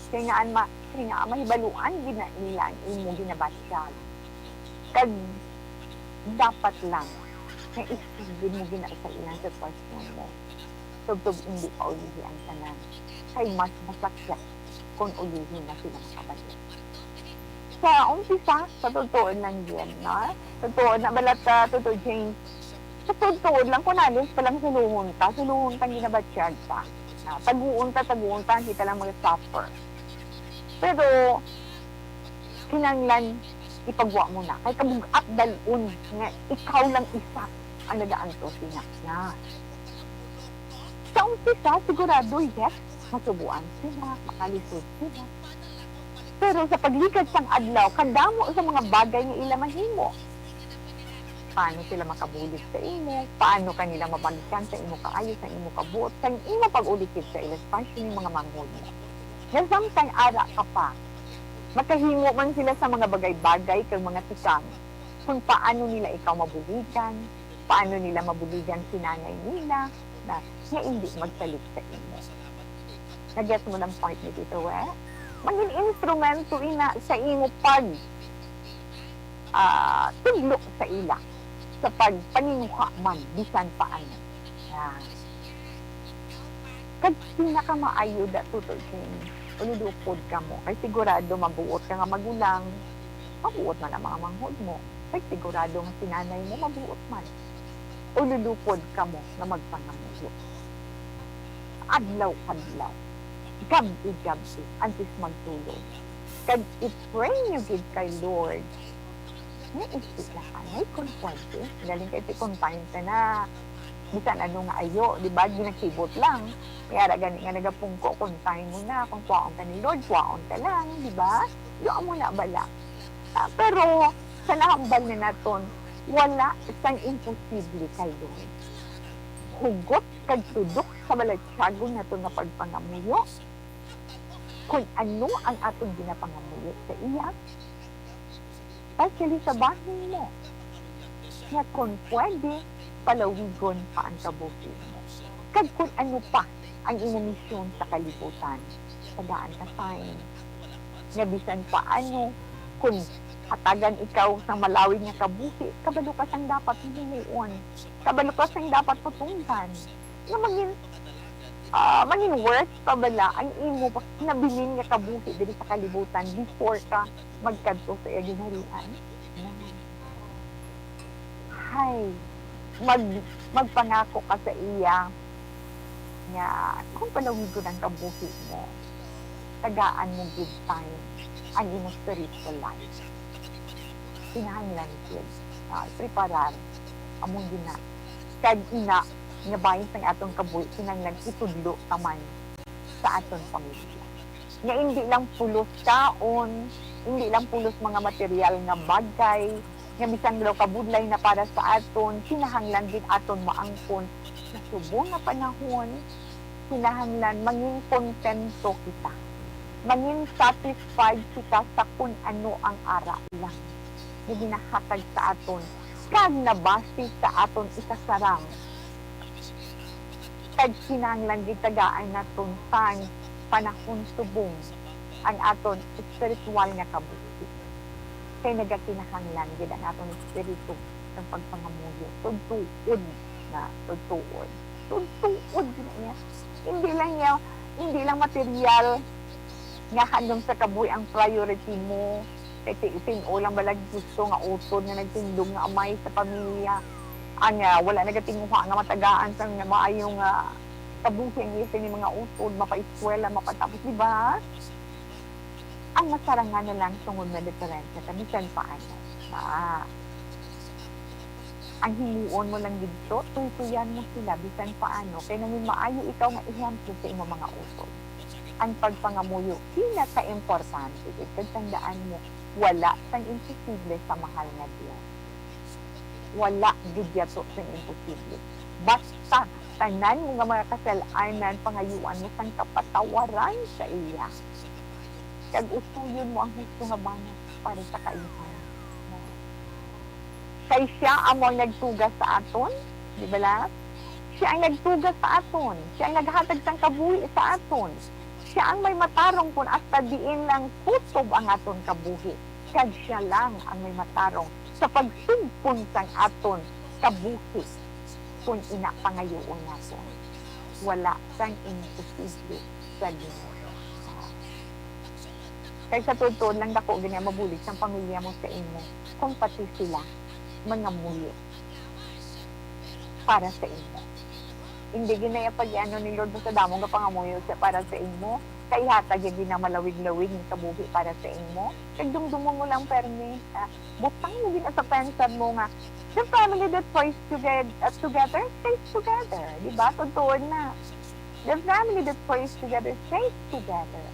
Kay nga, an ma-, kay nga, mahibaluan gid na nila ang imo ginabatyag. Kag dapat lang nga isugid mo gina sa ilang sitwasyon mo. Tubtob indi pa ulihi ang tanan. Kay mas masakit kung ulihi na sila makabalik. Sa umpisa, sa totoo lang yan, no? Totoo na balat, ah, Totoo James. Sa totoo lang, kung alis pa lang suluhon ta, suluhon ta ang ginabatyag ta. Ah, taguon ta, taguon ta, kita lang mag-suffer. Pero, kinahanglan ipagwa mo na. Kay kabug-at dal-on nga ikaw lang isa ang nagaantos ina na. Sa umpisa, sigurado, yes, masubuan sila, makalisod sila. Pero sa pagligad sang adlaw, kadamo sa mga bagay nga ila mahimo. Paano sila makabulig sa imo? Paano ka nila mabalikan sa imo kaayo, sa imo kabuot, sa imo pag-ulikid sa ila, especially mga manghod mo? Nga samtang ara ka pa, makahimo man sila sa mga bagay-bagay kag mga tikang kung paano nila ikaw mabuligan, paano nila mabuligan si nanay nila na, nga hindi magsalig sa imo. Nagets mo lang point ni Tito, eh? Mangin instrumento ina sa imo pag, ah, tudlo sa ila, sa pagpaninguha man, bisan pa ano. Yan. Kag pinakamaayo da, Tutoy King, ululupod kamo. Kay sigurado mabuot ka nga magulang, mabuot man ang mga manghod mo. Kay sigurado nga si nanay mo, mabuot man. Ululupod kamo nga magpangamuyo. Adlaw-adlaw, gabi-gabi, antes magtulog. Kag i-pray nyo gid kay Lord. May isip na anay kung pwede. Galing kay ti kung time ka na. Bisan ano nga ayo, di ba? Ginakibot lang. Kaya ra gani nga nagapungko, kung time mo na, kung kuwaon ka ni Lord, kuwaon ka lang, di ba? Doon mo na bala. Ah, pero sa nahambal na naton, wala sang imposible kay Lord. Hugot kag tudok sa balatyagon naton nga pagpangamuyo, kung ano ang aton ginapangamuyo sa iya, especially sa bahin mo, nga kung pwede, palawigon pa ang kabuhi mo. Kag kung ano pa ang imo misyon sa kalibutan, tagaan ka sign. Nga bisan paano, kung hatagan ikaw sang malawig nga kabuhi, kabalo ka sang dapat mo himuon. Kabalo ka sang dapat mo tungdan. Nga mangin-, ah, mangin-worth pa bala ang imo pa-, nabilin nga kabuhi diri sa kalibutan before ka magkadto sa iya ginharian? Hay, mag-, magpangako ka sa iya nga kung palawigon ang kabuhi mo, tagaan mo gid time ang imong spiritual life. Kinahanglan gid, ah, preparar among gina-, kag ina nga bahin sang atong kabuhi, kinahanglan itudlo ta man sa aton pamilya. Nga indi lang pulos kaon, indi lang pulos mga material nga bagay, nga bisan daw kabudlay na para sa aton, kinahanglan gid aton maangkon sa subong nga panahon, kinahanglan mangin kontento kita. Mangin satisfied kita sa kun ano ang ara lang nga ginahatag sa aton, kag nabase sa aton ikasarang. Kag kinahanglan gid tagaan naton sang panahon subong ang aton espiritual nga kabuhi. Kay nagakinahanglan gid ang aton espiritu sa pagpangamuyo. Tugtuod na, tugtuod. Tugtuod gid niya. Hindi lang niya, hindi lang material nga handom sa kabuhi ang priority mo. Kay ti-, tin-o lang bala gusto nga utod nga nagtindog nga amay sa pamilya. Anya, wala nagatinguha nga matagaan sang maayo nga kabuhi ang iya sini mga utod, mapaeskwela, mapatapos, di ba? Ang masarangan na lang tungod na diferensya ka, bisan paano. Ah. Ang himuon mo lang didto, tuytuyan mo sila bisan paano, kay nangin maayo ikaw nga ehemplo sa imo mga utod. Ang pagpangamuyo, pinakaimportante gid, kag tandaan mo, wala sang imposible sa mahal nga Dios. Wala gid yato sang imposible. Basta tanan mo nga mga kasal-anan, pangayuan mo sang kapatawaran sa iya, kag usuyon mo ang husto nga banat para sa kaiyahan. Kay siya amo ang nagtuga sa aton, di bala? Siya ang nagtuga sa aton. Siya ang naghatag sang kabuhi sa aton. Siya ang may matarong kon hasta diin lang kutob ang aton kabuhi. Kag siya lang ang may matarong sa pagsugpon sang aton kabuhi kon ina pangayuon naton. Wala sang imposible sa Ginoo. Kay sa tuod-tuod lang, dako gani ang mabulig sang pamilya mo sa imo kung pati sila mangamuyo para sa imo. Hindi gid na iya pag-ano ni Lord, basta damo nga pangamuyo siya para sa imo, kay hatag niya gid ang malawig-lawig nga kabuhi para sa imo. Kag dumdumon mo lang permi, ah, butang mo gid sa pensar mo nga, "The family that prays together, uh, together stays together." Di ba? Tuod-tuod na. "The family that prays together stays together.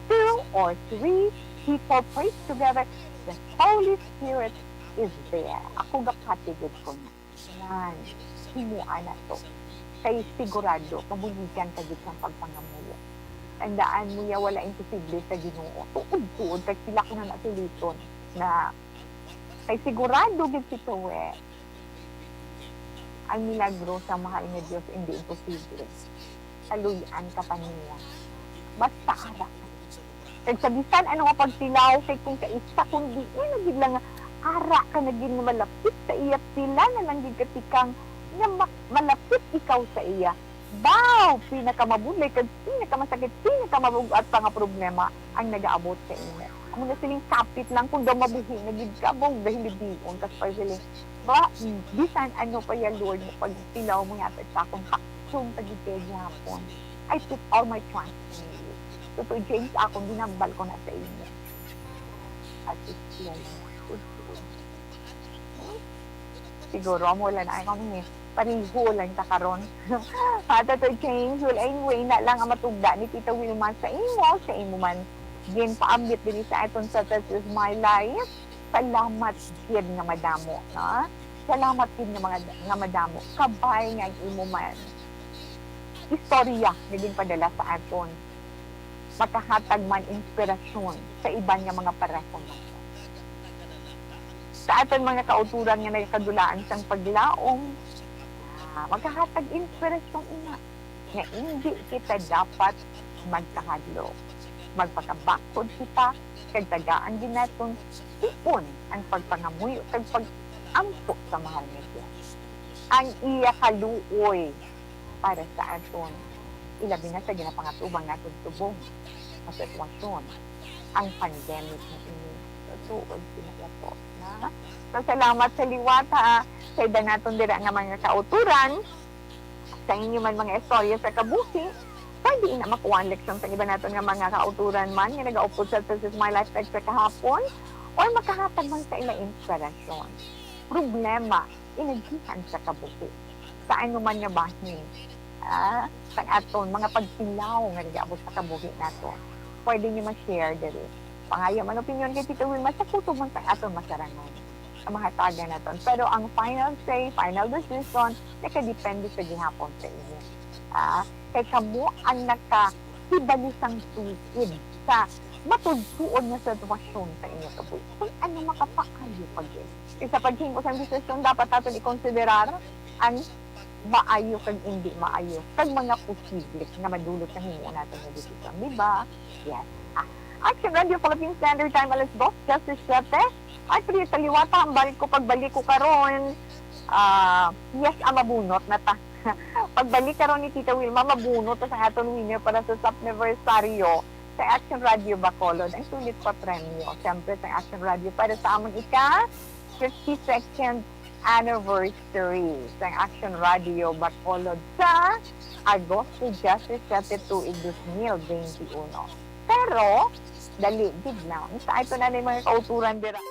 Two or three people prays together, the Holy Spirit is there." Ako gapati gid ko na. Yan. Himuan na to. Kay sigurado, mabuligan ka gid sang pagpangamuyo. Tandaan mo ya, wala imposible sa Ginoo. Tuod-tuod, kag sila ko na nasuliton na kay sigurado gid si Chloe, ang milagro sa mahal nga Dios hindi imposible. Kaluy-an ka pa niya. Basta ara ka. Kag sa bisan ano nga pagtilaw, kay kung kaisa, kung diin na gid lang nga ara ka na gid nga malapit sa iya, pila na lang gid ka tikang nga ma-, malapit ikaw sa iya. Baw, pinakamabudlay kag pinakamasakit, pinakamabug-at pa nga problema ang nagaabot sa imo. Amo na siling kapit lang, kung daw mabuhi na gid ka, baw, dahil libion ka sa siling, ba, bisan ano pa ya, Lord, nga pagtilaw mo yata sa akon, haksong pa gid kay gihapon. I put all my trust in you. Totoo, James, akon ginambal ko na sa imo. At it's clear. Siguro, amo lang na, ano ni, pareho lang ta karon. Ato to, James. Well, anyway, na lang ang matugda ni Tita Wilma sa imo, sa imo man ginpaambit diri sa aton sa This Is My Life. Salamat gid nga madamo, no? Salamat gid nga mga, nga madamo. Kabay nga ang imo man istorya nga ginpadala sa aton makahatag man inspirasyon sa iban nga mga pareho naton. Sa aton mga kautoran nga nagakadulaan sang paglaom, ah, makahatag inspirasyon ina nga indi kita dapat magkahadlok. Magpakabakod kita, kag tagaan gid naton tuon ang pagpangamuyo kag pag-ampo sa mahal nga Dios. Ang iya kaluoy para sa aton, ilabi na sa ginapangatubang naton subong nga sitwasyon, ang pandemic nga ini. Tuod sila po, na. So, salamat sa liwat, ha, sa iban naton dira nga mga kautoran, sa inyo man mga istorya sa kabuhi. Pwede ina makuha ang leksyon sa iban naton nga mga kautoran man nga nagaupod sa This Is My Life text sa kahapon, or makahatag man sa ila inspirasyon. Problema, inagihan sa kabuhi. Sa ano man nga bahin, ah, sang aton mga pagtilaw nga nagaabot sa kabuhi nato, pwede niyo ma-share diri. Pangayo man opinyon kay Tita Wilma sa kutob man sang aton masarangan, ang mahatagan naton. Pero ang final say, final decision, nakadepende sa gihapon sa inyo. Ah, kay kamo ang nakahibalo sang tuig sa matugtuon nga sitwasyon sa inyo kabuhi. Kung ano makapaayo pa gyud. Kay sa paghimo sang desisyon, dapat naton ikonsiderar ang maayo kag indi maayo, kag mga posible nga madulot sa himo naton nga desisyon, di ba? Yes. Ah, Action Radio Philippine Standard Time, alas dos, just siyete. Ay, pre, taliwata ang balik ko. Pagbalik ko karon, ah, yes, ah, mabunot na ta. Pagbalik karon ni Tita Wilma, mabunot ta sa aton winner para sa Sapniversaryo sa Action Radio Bacolod. Ang sulit pa premyo, siyempre, sa Action Radio para sa amon ika fifty-second anniversary sang Action Radio Bacolod sa Agosto diyasisiete tuig dos mil benti uno. Pero, dali gid na. Unsa ay to na ni mga kauturan dira?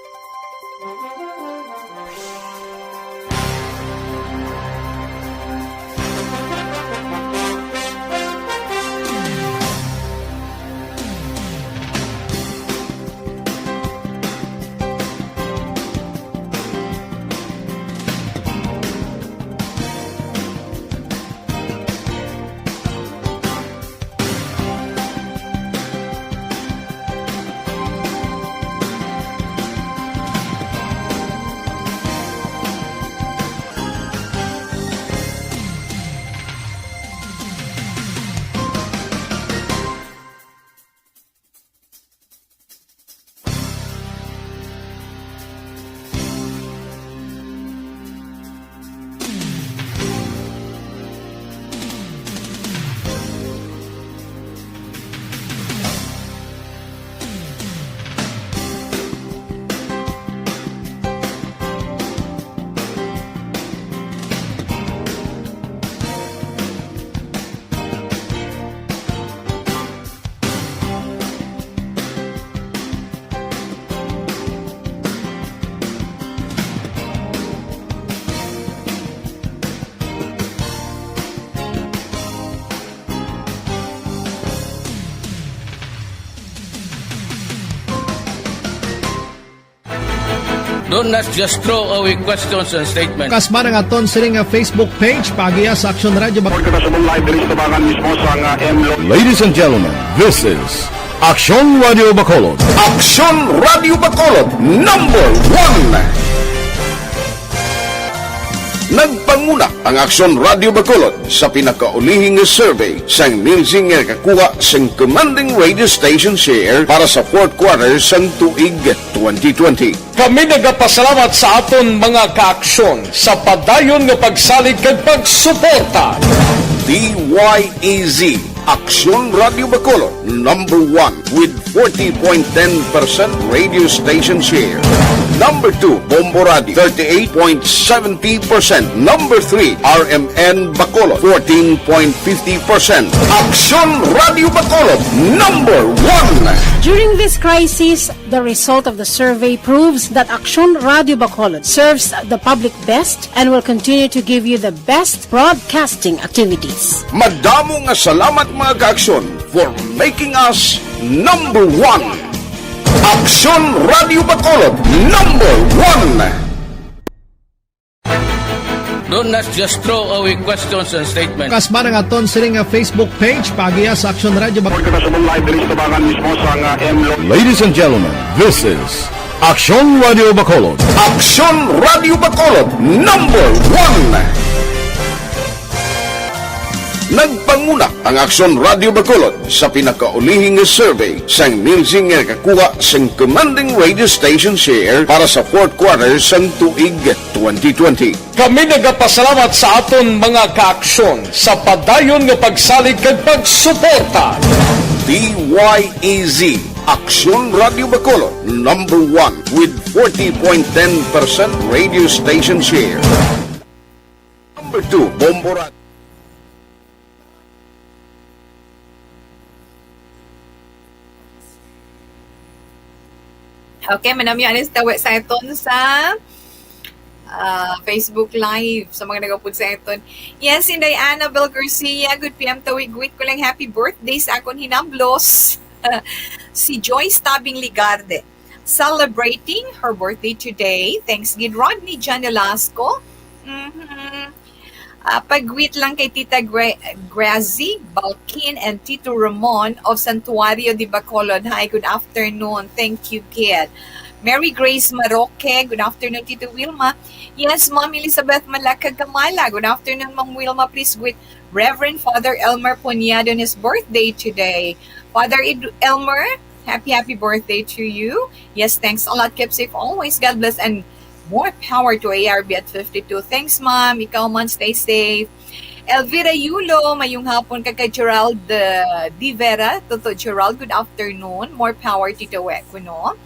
Don't, let's just throw away questions and statements. Kasman ang aton sini nga Facebook page, paagiha sa Action Radio Bac- Report kita sa live diri sa tabangan mismo sa nga M Lo- Ladies and gentlemen, this is Action Radio Bacolod. Action Radio Bacolod, number one. Nagpanguna ang Action Radio Bacolod sa pinakaulihi nga survey sang Nielsen nga nakakuha sing commanding radio station share para sa fourth quarter sang tuig twenty twenty. Kami nagapasalamat sa aton mga kaaksyon sa padayon nga pagsalig kag pagsuporta. D Y E Z, Aksyon Radio Bacolod, number one with forty point ten percent radio station share. Number two, Bombo Radio, thirty-eight point seventy percent. Number three, R M N Bacolod, fourteen point fifty percent. Aksyon Radio Bacolod, number one. During this crisis, the result of the survey proves that Aksyon Radio Bacolod serves the public best and will continue to give you the best broadcasting activities. Madamo nga salamat, mga kaaksyon, for making us number one. Aksyon Radio Bacolod, number one. Don't, let's just throw away questions and statements. Kasman ang aton sini nga Facebook page, paagiha sa Action Radio Bac- Report kita sa live diri sa tabangan mismo sa nga M Lo- Ladies and gentlemen, this is Action Radio Bacolod. Action Radio Bacolod, number one. Nagpanguna ang Aksyon Radio Bacolod sa pinakaulihi nga survey sang Nielsen nga nakakuha sing commanding radio station share para sa fourth quarter sang tuig twenty twenty. Kami nagapasalamat sa aton mga kaaksyon sa padayon nga pagsalig kag pagsuporta. D Y E Z, Aksyon Radio Bacolod, number one with forty point ten percent radio station share. Number two, Bombo Radio. Okay, manamyo anis tawi sa aton sa, ah, Facebook Live, sa mga nagapod sa aton. Yes, Inday Annabel Garcia, good P M tawig, greet ko lang happy birthday sa akon hinablos. Si Joyce Tabing Ligarde, celebrating her birthday today. Thanks gid, Rodney John Velasco. Mhm. Ah, pag-greet lang kay Tita Gra-, Grazi Balkin and Tito Ramon of Santuario de Bacolod. Hi, good afternoon. Thank you, kid. Mary Grace Maroque, good afternoon, Tito Wilma. Yes, Ma'am Elizabeth Malacag Gamala, good afternoon, Ma'am Wilma. Please greet Reverend Father Elmer Puñado on his birthday today. Father Ed-, Elmer, Happy, happy birthday to you. Yes, thanks a lot. Keep safe always. God bless and more power to A R B at fifty-two. Thanks, ma'am. Ikaw man, stay safe. Elvira Yulo, mayong hapon ka kay Gerald uh, Di Vera. Toto Gerald, good afternoon. More power, Tito We, kuno.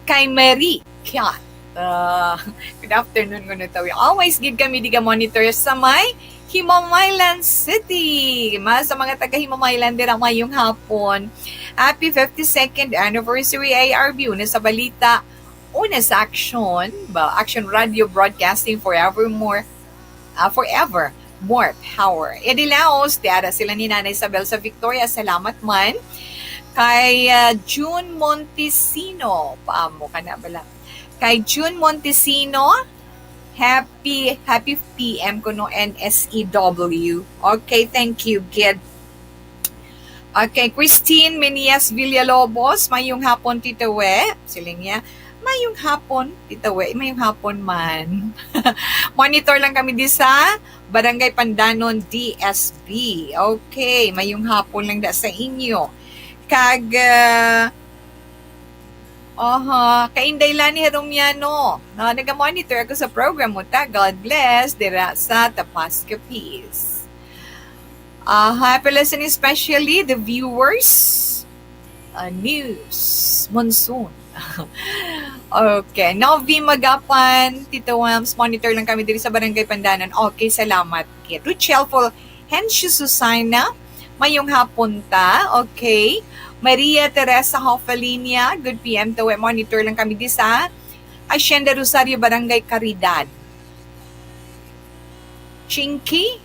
Kay Marie Kiat. Uh, good afternoon, kuno tawi. Always gid kami di ka monitor sa may Himamaylan City. Ma, sa mga taga Himamaylan dira, mayong hapon. Happy fifty-second anniversary, A R B. Una sa balita, una sa aksyon, ba, Action Radio Broadcasting Forevermore, ah, Forever More Power. Eddie Laos, tiara sila ni Nanay Isabel sa Victoria. Salamat man. Kay ah, June Montesino, paamo ka na bala? Kay June Montesino, happy, happy P M kuno, N S E W. Okay, thank you, gid. Okay, Christine Menias Villalobos, mayong hapon, Tito We. Siling niya, mayong hapon, Tito We, mayong hapon man. Monitor lang kami di sa Barangay Pandanon, D S B. Okay, mayong hapon lang da sa inyo. Kag, ah, aha, kay Inday Lani Heromiano, na naga-monitor ako sa program mo ta. God bless, dira sa Tapasca Peace. Uh, happy listening, especially the viewers. Uh, news, monsoon. Okay. Novi Magapan, Tito Wams, monitor lang kami diri sa Barangay Pandanon. Okay, salamat, kid. Richelle Fulgencio Susana, mayong hapon ta. Okay. Maria Teresa Hofalinia, good P M to. Monitor lang kami di sa Hacienda Rosario, Barangay Caridad. Chinky,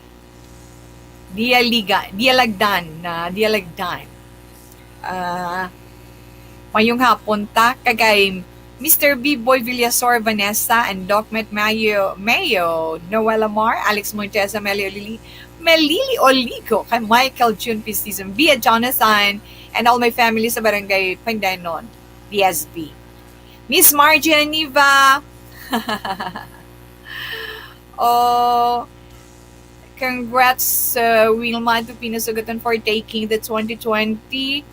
Dialiga, Dialagdan, na Dialagdan. Ah, mayong hapon ta, kagay Mister B Boy Villasor, Vanessa, and Doc Met Mayo, Mayo, Noel Amar, Alex Montesa, Melio Lili, Melili Oligo, kay Michael June Pistison, Bia Jonathan, and all my family sa Barangay Pandanon, D S B. Miss Margie Niva, oh, congrats, uh, Wilma Tupino Sugatan, for taking the twenty twenty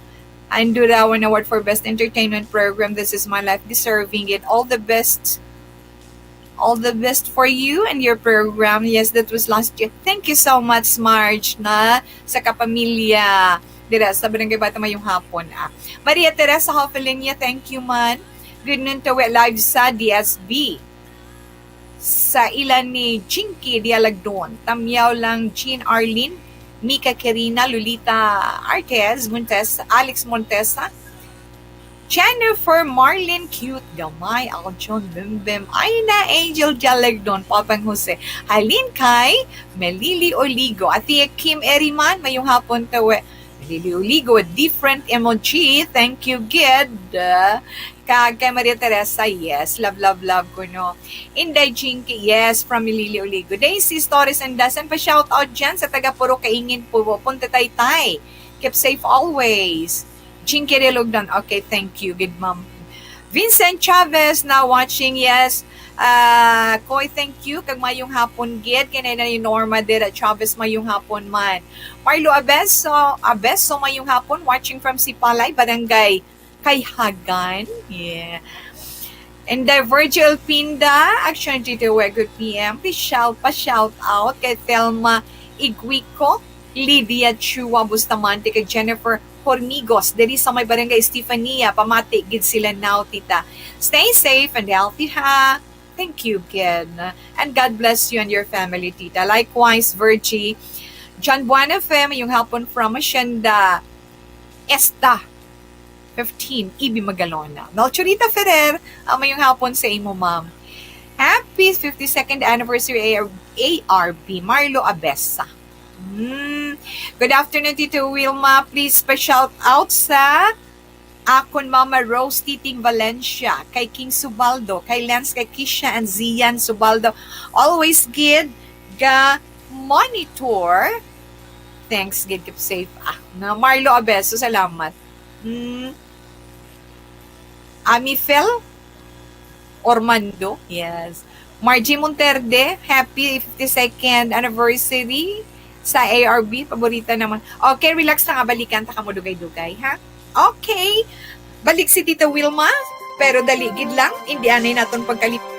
Andurawan Award for Best Entertainment Program. This is my life deserving it. All the best. All the best for you and your program. Yes, that was last year. Thank you so much, Marge, na sa kapamilya dira sa Barangay Bata, mayong hapon. Ah. Maria Teresa Hofelinia, thank you man. Good noon to we live sa D S B. Sa ilan ni Jinky Dialagdon, Tamyaw lang Jean Arlene, Mika Quirina, Lolita Arquez, Montes, Alex Montesa, Jennifer Marlin, cute gamay, Aljon Bimbim, Aina Angel Dialagdon, Papang Jose, halin kay Melili Oligo, Ate Kim Eriman, mayong hapon to we. Melili Oligo, different emoji, thank you, gid. Kag kay Maria Teresa, yes, love, love, love ko, no. Inday Jinky, yes, from Melili Oligo. Daisy Torres and Dasan, pa shout out dyan sa taga Puro Kaingin po, Punta Taytay. Keep safe always. Jinky Relugdan. Okay, thank you. Good, ma'am. Vincent Chavez na watching. Yes. Ah, Koy, thank you. Kag mayong hapon, gid. Kay na ni Norma Dera Chavez, mayong hapon man. Marlo Abeso, Abeso, mayong hapon. Watching from Sipalay, Barangay Kayhagan. Yeah. And the Virgil Pinda, Action Tito Wego P M. Please shout, pa-shout out kay Thelma Iguico, Lydia Chua Bustamante, kay Jennifer Hormigos, diri sa may Barangay Estefania. Pamati gid sila now, tita. Stay safe and healthy, ha? Thank you, Ken. And God bless you and your family, tita. Likewise, Virgie. John Buena Fe, mayong hapon from Hacienda Esta fifteen, Ibi Magalona. Melchorita Ferrer, ah, mayong hapon sa imo, ma'am. Happy fifty-second anniversary, A R, A R B. Marlo Abesa. Mm. Good afternoon, Tito Wilma. Please pa-shout out sa akon Mama Rose Titing Valencia, kay King Subaldo, kay Lance, kay Kisha and Zian Subaldo. Always gid ga monitor. Thanks gid, keep safe. Ah, na Marlo Abeso, salamat. Hmm. Amifel Ormando, yes. Margie Monterde, happy fifty-second anniversary sa A R B. Paborita naman. Okay, relax na nga. Balikan ta ka mo dugay-dugay, ha? Okay. Balik si Tita Wilma, pero dali gid lang, indi anay naton pagkalimot.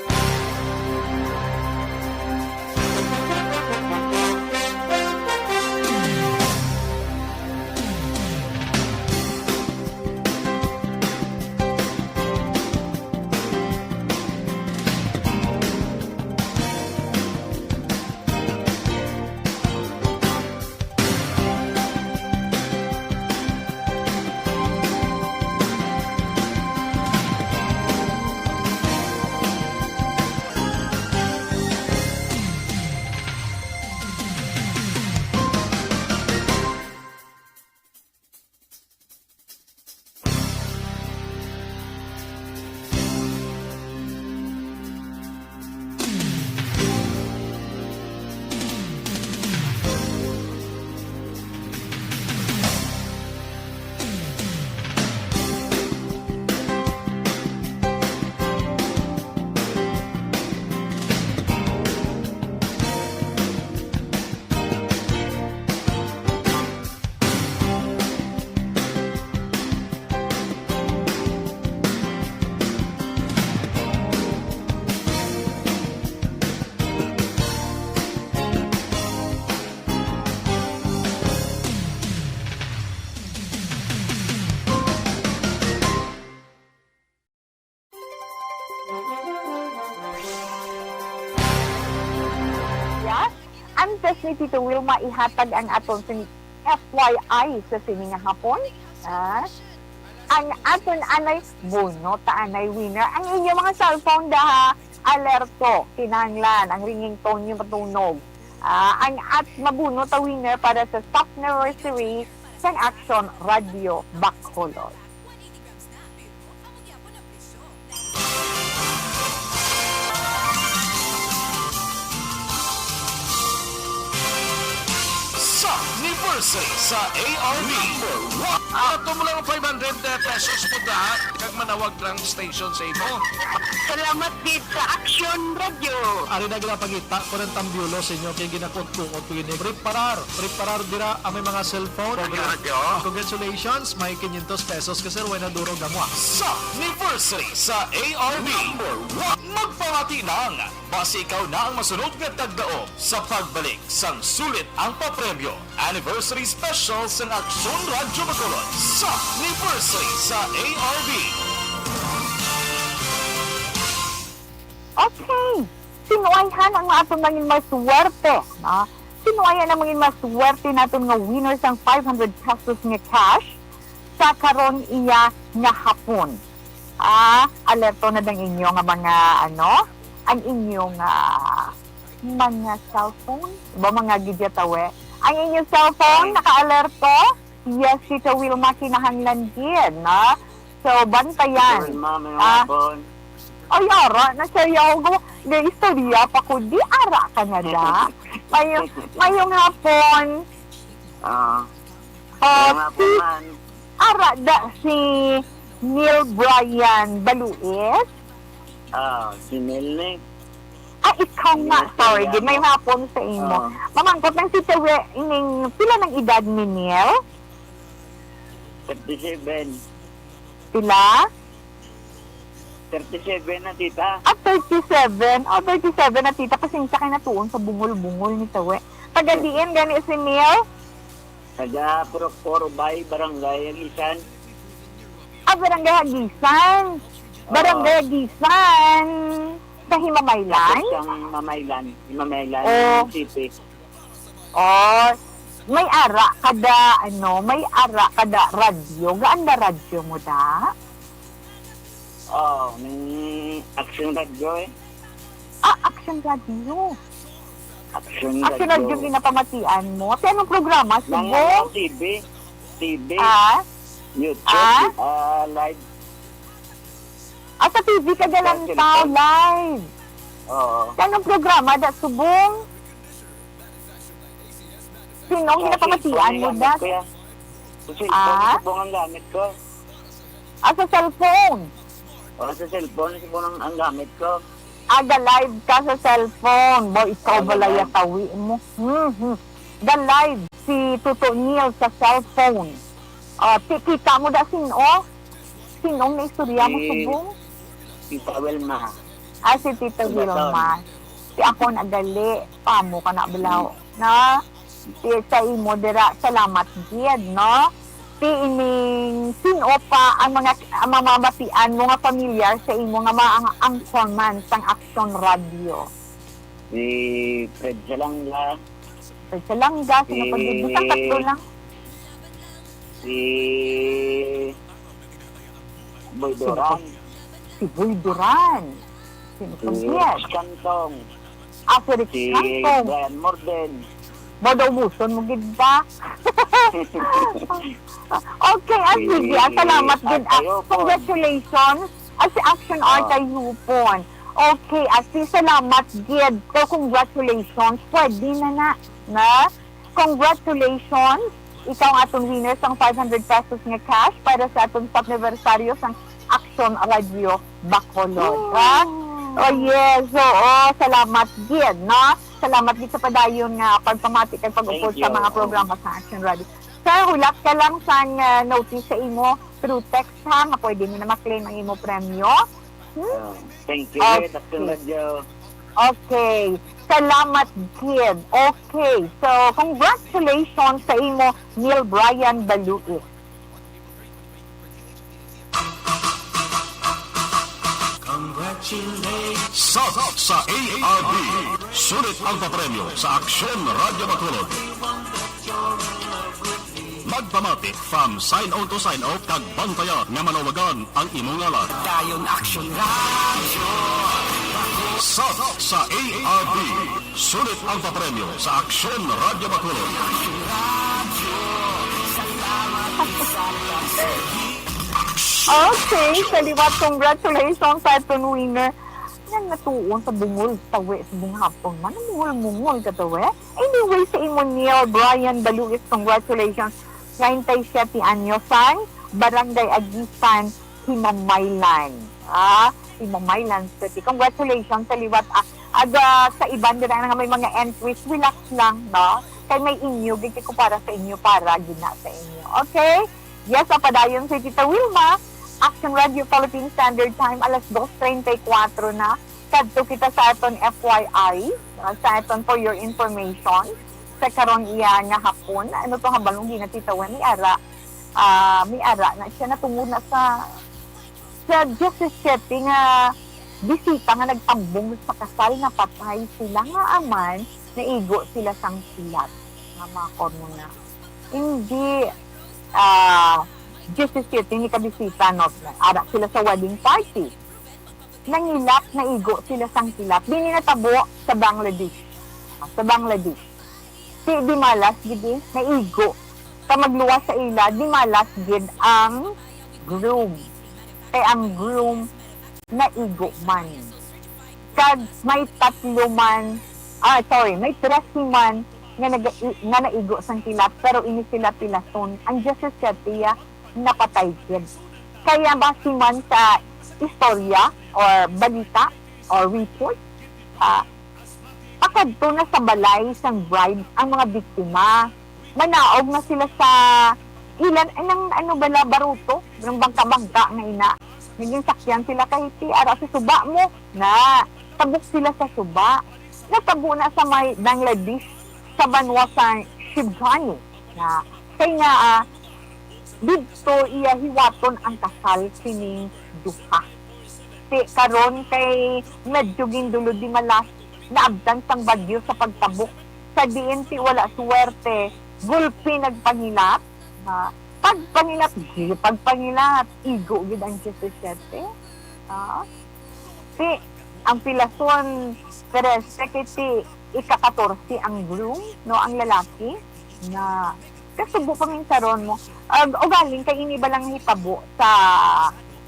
Yes. Antes ni Tito Wilma ihatag ang aton sing F Y I sa sini nga hapon, ah, ang aton anay, bunot ta anay, winner. Ang inyo mga cellphone daha, alerto, kinahanglan ang ringing tone nyo matunog. Ah, ang at mabunot ta winner para sa soft anniversary sang Action Radio Bacolod. Sa anniversary sa A R B. Number one. Ato mo lang five hundred pesos po da, kag manawag lang station sa imo. Salamat gid sa Action Radio. Ari na ginapangita ko ng tambyulo sa inyo kay ginakuot-kuot ko yun. Preparar, preparar dira ang may mga cellphone. Ang radyo. Congratulations, may quinientos pesos ka, sir. Way nadurog amo, ah. Sa anniversary sa A R B. Number one. Magpamati lang. Basi ikaw na ang masunod nga tagdaog sa pagbalik sang sulit ang papremyo. Anniversary Special sang Aksyon Radyo Bacolod sa anniversary sa A R B. Okay. Sinuwayhan ang mga aton mangin maswerte, no? Sinuwayhan ang mangin maswerte naton nga winner sang five hundred pesos nga cash sa karon iya nga hapon. Ah, alerto na dang inyo nga mga, ano, ang inyo nga mga cellphone, ba, mga gidyatawe. Ang inyo cellphone, naka-alerto? Yes, Tita Wilma, kinahanglan gid, no? So, bantayan. Tita Wilma, may Ah. hapon. Ay, ara na siya, yaw. Gawa, may istorya pa ko. Di ara ka na da. Mayo-, mayong hapon. Ah. Ah, Mayong hapon, si, man. Ara da si Neil Brian Baluis. Ah, si Neil ni. Ah, ikaw Hindi nga. na, Sorry, sorry, gid. May ako. hapon sa imo. Oo. Mamangkot lang si Tawe, ining, pila nang edad ni Neil? Thirty-seven. Pila? Thirty-seven na, tita. Ah, thirty-seven. Oh, thirty-seven na, tita. Pasensya kay natuon sa bungol-bungol ni Tawe. Taga diin gani si Neil? Taga Purok Four Bay, Barangay Agisan. Ah, Barangay Agisan. Oo. Barangay Agisan. Sa Himamaylan? Tapos ang Mamaylan, Himamaylan Oh. City. Oh, may ara kada, ano, may ara kada radyo. Gaan na radyo mo da? Oh, may Action Radio eh. Ah, Action Radio. Action Action Radio. Radio ginapamatian mo. Sa anong programa? Nang Cebu? ano, T V. T V. Ah? YouTube. Ah? Ah, live. Ah, sa T V ka Sa galantaw, cellphone. live. Oo. Sa anong programa? Da Subong? Sino ang Sa ginapamatian cellphone mo, ang gamit da? ko, ya. Sa cellphone, Ah? sa Subong ang gamit ko. Ah, sa cellphone? Oo, sa cellphone, sa Subong ang, ang gamit ko. Aga live ka sa cellphone. Bo, ikaw Ano bala man? yatawi mo. Mhm. Ga live si Tuto Neil sa cellphone. Ah, ti-, kita mo da sin-o? Sino ang naistorya mo, Si subong? Tita Wilma. Ah, si Tita Tugason. Wilma. Si ako na gali. Pamo ka na, balaw. Hmm. Na, si, sa imo dira, salamat gid, no? Si ining, sino pa ang mga, ang mamamatian mo nga familiar sa imo nga mga ang, ang comment sang Action Radio? Si Fred Salanga. Fred Salanga, sino pa gid? Basta tatlo lang. Si Boy Sino pa? Duran. Si Boy Duran. Sino pa Si gid? Rex Cantong. Ah, si Rex Si Cantong. Brian Morden. Bodo, ubuson mo gid ba? Okay, ah, Si sige, ah, salamat gid, ah. Arthur Yupon. Congratulations. Ah, si Action Ah. Arthur Yupon. Okay, ah, si, salamat gid. So, congratulations. Pwede na na, na? Congratulations. Ikaw ang aton winner sang five hundred pesos nga cash para sa aton sa anibersaryo sang Action Radio Bacolod, ha? Wow. Oh, yes. Oo, salamat gid, no? Salamat gid sa padayon nga pagpamati kag pag-upod Thank sa you. mga programa sa Action Radio. Sir, hulat ka lang sang, ah, notice sa imo through text, ha, nga pwede mo na ma-claim ang imo premyo. Hmm? Ah, thank you, Okay. Action Radio. Okay. Salamat gid. Okay. So, congratulations sa imo, Neil Brian Baluis. Congratulations. Sat sa A R B. Sulit ang papremyo sa Aksyon Radyo Bacolod. Magpamati from sign on to sign off kag bantaya nga manawagan ang imo ngalan. Dayon Action Radio. Sat sa A R B. Sulit ang papremyo sa Aksyon Radyo Bacolod. Okay, sa liwat, congratulations sa aton winner. Yan natuon sa bungol, tawi, sa bunghapon man, mungol-mungol ka, tawi. Anyway, sa imo, Neil Brian Baluis, congratulations. Treinta y siete anyos, san, Barangay Agisan, Himamaylan. Ah, Himamaylan City. Congratulations sa liwat. Ah, ag, ah, sa iban dira nga may mga entries, relax lang, no? Kay may inyo, gid ko para sa inyo, para gina sa inyo. Okay? Yes, ah, padayon si Tita Wilma. Action Radio Philippine Standard Time, alas dos treinta y cuatro na. Kadto kita sa aton F Y I, ah, sa aton for your information. Sa karon iya nga hapon, ano to, habal mo ginatitaw, may ara, ah, may ara na siya natungod na sa, sa diyesisiete nga bisita nga nagtambong sa kasal, napatay sila nga aman, naigo sila sang kilat. Nga mga korno na. Hindi, ah, diyesisiete ni kabisita, no? Ara sila sa wedding party. Nangilap, naigo sila sang kilat. Dini natabo sa Bangladesh. Sa Bangladesh. Ti di malas gid, eh, naigo. Sa magluwas sa ila, di malas gid ang groom. Kay ang groom naigo man. Kag may tatlo man, ah, sorry, may trese man nga naga-, nga naigo sang kilat, pero ini sila pilason. Ang diyesisiete iya napatay gid. Kaya base man sa istorya or balita or report, ah, pakadto na sa balay sang bride ang mga biktima. Manaog na sila sa ilan, ay, nang ano bala, baruto, nang bangka-bangka nga ina. Naging sakyan sila kay ti, ara sa suba mo. Na, tabok sila sa suba. Natabo na sa may Bangladesh, sa banwa sa Shibghani. Na, kay nga, ah, didto iya hiwaton ang kasal sining duha. Ti karon kay medyo gindulod di malas, naabtan sang bagyo sa pagtabok. Sa diin ti wala suwerte, gulpi nagpangilat, ha? Pagpangilat, gi-, pagpangilat, igo gid ang diyesisiete. Ha? Ti, ang pilason, trese, kay ti ika-katorse ang groom, no, ang lalaki, nga kasubo pa man sa ron mo. Ag, ugaling kay ini ba lang hitabo sa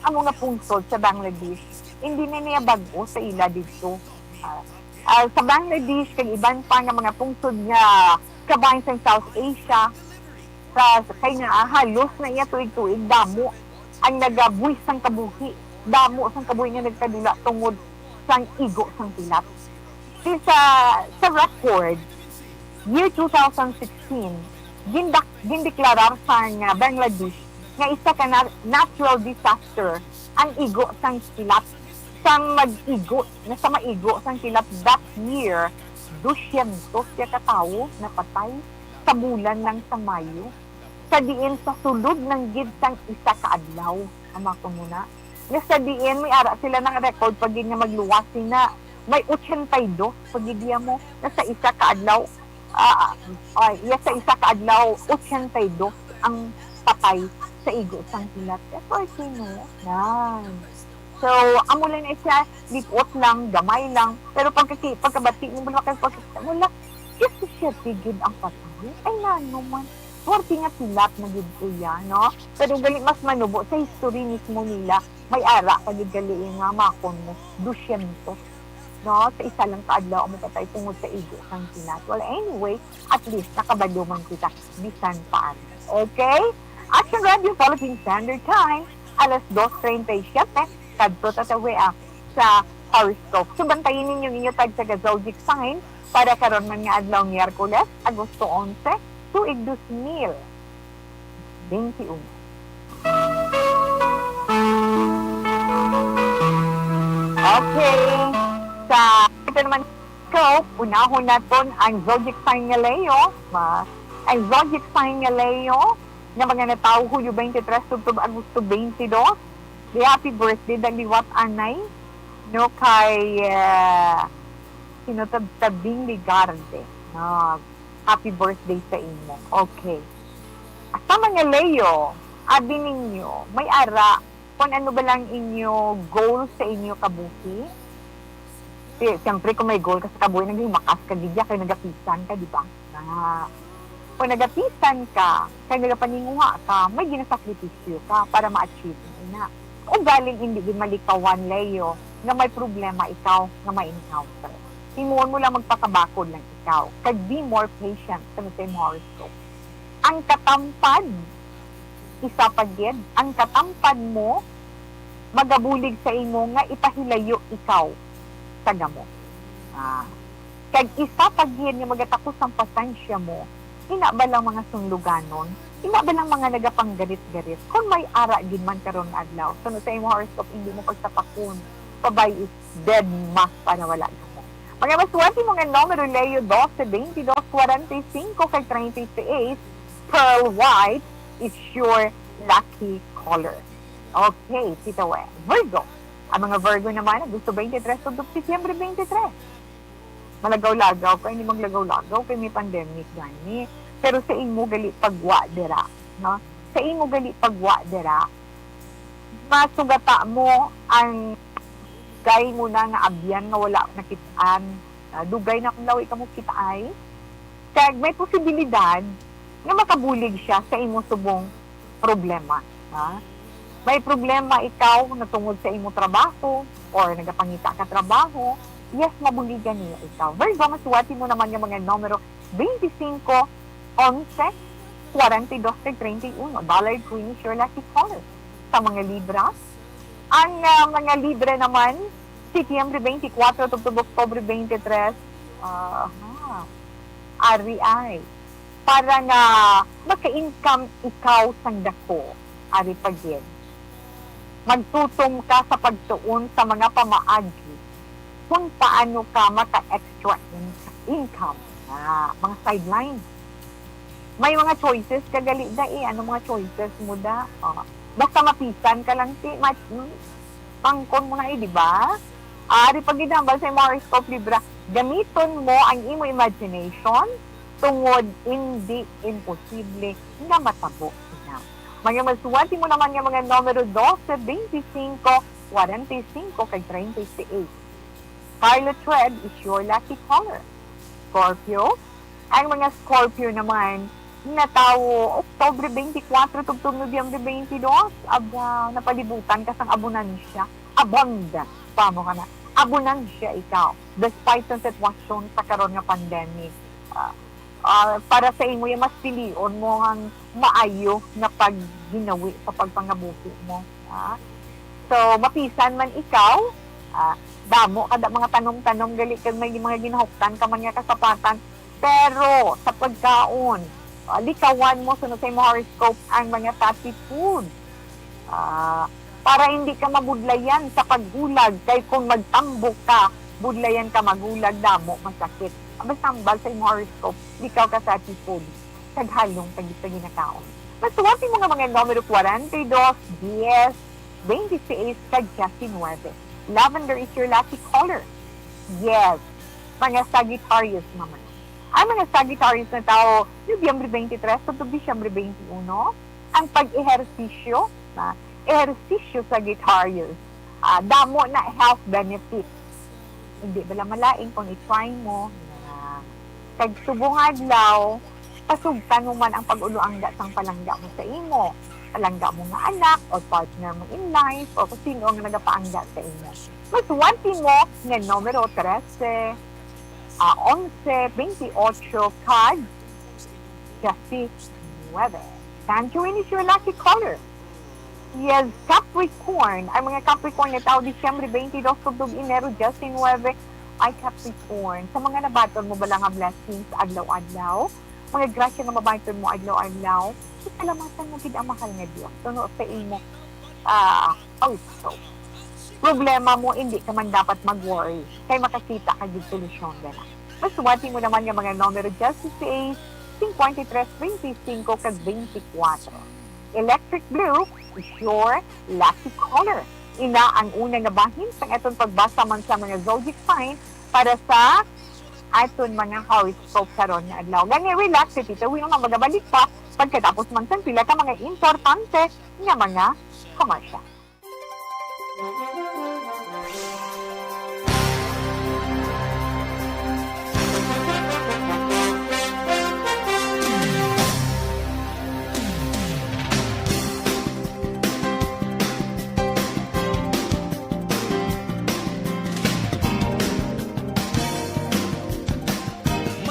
amo nga pungsod sa Bangladesh. Hindi na niya bag-o sa ila didto. Ah, ah, sa Bangladesh, kag iban pa nga mga pungsod nga kabahin sa South Asia, sa, sa kay nga, ah, halos na iya tuig-tuig, damo ang nagabuwis sang kabuhi, damo sang kabuhi nga nagkadula tungod sang igo sang kilat. Ti sa, sa record, year two thousand sixteen, gindak-, gindeklarar sang, ah, Bangladesh nga isa ka na-, natural disaster ang igo sang kilat. Sang mag-igo, nga sa maigo sang kilat that year, dusyentos ya ka tawo napatay sa bulan lang sa Mayo. Sa diin sa sulod lang gid sang isa ka adlaw, ang mga kumuna, nga sa diin may ara sila nang record pa gid nga magluwas sina, may ochenta y dos pa gid ya mo, nga sa isa ka adlaw, ah, ay, ya sa isa ka adlaw, ochenta y dos ang patay sa igo sang kilat. That's why, no? Yan. So, amo lang na siya, lipot lang, gamay lang. Pero pagkaki-, pagkabati mo, wala kay pagkakita mo lang, kasi siya tigid ang patay. Ay, nano man. Swerte nga kilat na gid, kuya, no? Pero gali mas manubo sa history mismo nila, may ara pa gid gali nga makon mo, dusyentos, no? Sa isa lang ka adlaw ang mapatay tungod sa igo sang kilat. Well, anyway, at least nakabalo man kita bisan paano. Okay? Action Radio, Philippine Standard Time, alas dos treinta y siete, kadto ta tawi, ah, sa horoscope. So, bantayin ninyo ninyo tag sa zodiac sign para karon man nga adlaw, Miyerkules, Agosto onse, tuig dos mil benti uno. Okay. Sa ito naman, so, unahon naton ang zodiac sign nga Leo. Ma, ang zodiac sign nga Leo, nga mga natawo Hulyo twenty-three tubtob Agosto twenty-two. Di, happy birthday, daliwat anay, no, kay, ah, sino to? Tabing Ligarde. No, happy birthday sa imo. Okay. Sa mga Leo, abi ninyo, may ara kung ano ba lang inyo goal sa inyo kabuhi? Si-, siyempre, kung may goal ka sa kabuhi, naghimakas ka gid ya, kay nagapisan ka, di ba? Na, kung nagapisan ka, kay nagapaninguha ka, may ginasakripisyo ka para ma-achieve mo na. Ugaling hindi gid malikawan, Leo, nga may problema ikaw nga ma-encounter. Himuon mo lang, magpakabakod lang ikaw, kag be more patient sa imong horoscope. Ang katampad, isa pa gid, ang katampad mo magabulig sa imo nga ipahilayo ikaw sa gamo. Ah, kag isa pa gid nga magatakos ang pasensya mo, ina ba lang mga sunluganon, ina ba lang mga nagapanggarit-garit, kung may ara gid man karon nga adlaw. So, sa imo horoscope, hindi mo pagsapakon, pabay is dead mass para wala gamo. Mga maswerte mo nga numero, Leo, doce, veintidós, kwarenta y cinco, kag treinta y seis, pearl white is your lucky color. Okay, Tito Weng. Virgo. Ang mga Virgo naman, Agosto twenty-three tubtob Setyembre twenty-three. Malagaw-lagaw kay, hindi maglagaw-lagaw kay may pandemic gani. Pero sa imo gali pagwa dira, no? Sa imo gali pagwa dira, masugata mo ang dugay mo na nga abyan nga wala nakit-an. Ah, dugay na akong lawi kamo kitaay. Kag may posibilidad nga makabulig siya sa imo subong problema, ha? May problema ikaw na tungod sa imo trabaho or nagapangita ka trabaho, yes, mabuligan niya ikaw. Virgo, masuwati mo naman nga mga numero twenty-cinco, onse, kwarenta y dos, kag treinta y uno. Dollar Queen is your lucky color. Sa mga Libra, ang, ah, mga Libra naman, Setyembre twenty-four tubtob Oktubre twenty-three, ah, ha, ari ay para nga maka-income ikaw sang dako, ari pa gid. Magtutom ka sa pagtuon sa mga pamaagi kung paano ka maka-extra in-, income, ah, mga sideline. May mga choices ka gali, da, eh. Ano mga choices mo, da? Oh. Basta mapisan ka lang, ti, ma-, mm, pangkon mo na, eh, di ba? Ari pa gid hambal sa imong horoscope, Libra. Gamiton mo ang imo imagination tungod hindi imposible nga matabo na. Mga masuwati mo naman nga mga numero doce, veinticinco, cuarenta y cinco, kag treinta y seis. Scarlet red is your lucky color. Scorpio, ang mga Scorpio naman, natawo Oktubre twenty-four tubtob Nobyembre twenty-two, aba, napalibutan ka sang abonansya. Abundant, pa mo ka na. Abonansya ikaw, despite sa sitwasyon sa karon nga pandemic. Ah, ah, para sa imo, ya mas pilion mo ang maayo nga pagginawi sa pagpangabuhi mo, ha? So, mapisan man ikaw, ah, damo kada mga tanom-tanom gali kag may mga ginahuktan ka man nga kasapatan, pero sa pagkaon, Ah, likawan mo sunod sa imo horoscope ang mga fatty food. Ah, para hindi ka mabudlayan sa paghulag, kay kung magtambok ka, budlayan ka maghulag, damo masakit. Ang basta hambal sa imo horoscope, likaw ka sa fatty food, kag halong tagi sa ginakaon. Masuwat mo nga mga numero forty-two, dies, twenty-six, kag diecinuebe. Lavender is your lucky color. Yes, mga Sagittarius naman. Ang mga Sagittarius na tao, Nobyembre twenty-three tubtob Disyembre twenty-one, ang pag-ehersisyo, na ehersisyo, Sagittarius, ah, damo na health benefits. Hindi bala malain kung i-try mo na kag subong adlaw, pasugtan mo man ang pag-uloangga sang palangga mo sa imo, palangga mo nga anak or partner mo in life, o kung sino ang nagapaangga sa imo. Masuwat mo nga numero trese, ah, onse, twenty-eight, kag diecinuebe. Tangerine is your lucky color. Yes, Capricorn. Ang mga Capricorn na tao, Disyembre twenty-two tubtob Enero diecinuebe, ay Capricorn. Sa mga nabaton mo bala nga blessings adlaw-adlaw, mga grasya nga mabaton mo adlaw-adlaw, isalamatan mo gid ang mahal nga Dios. Tuno sa imo, ah, also, problema mo, hindi ka man dapat mag-worry, kay makakita ka gid solusyon dana. Masuwat mo naman nga mga numero dieciséis, cincuenta y tres, veinticinco, kag veinticuatro. Electric blue is your lucky color. Ina ang una nga bahin sang aton pagbasa man sa mga zodiac sign para sa aton mga horoscope karon nga adlaw. Gani, relax, si Tita Wilma magabalik pa pagkatapos man sang pila ka mga importante nga mga commercial.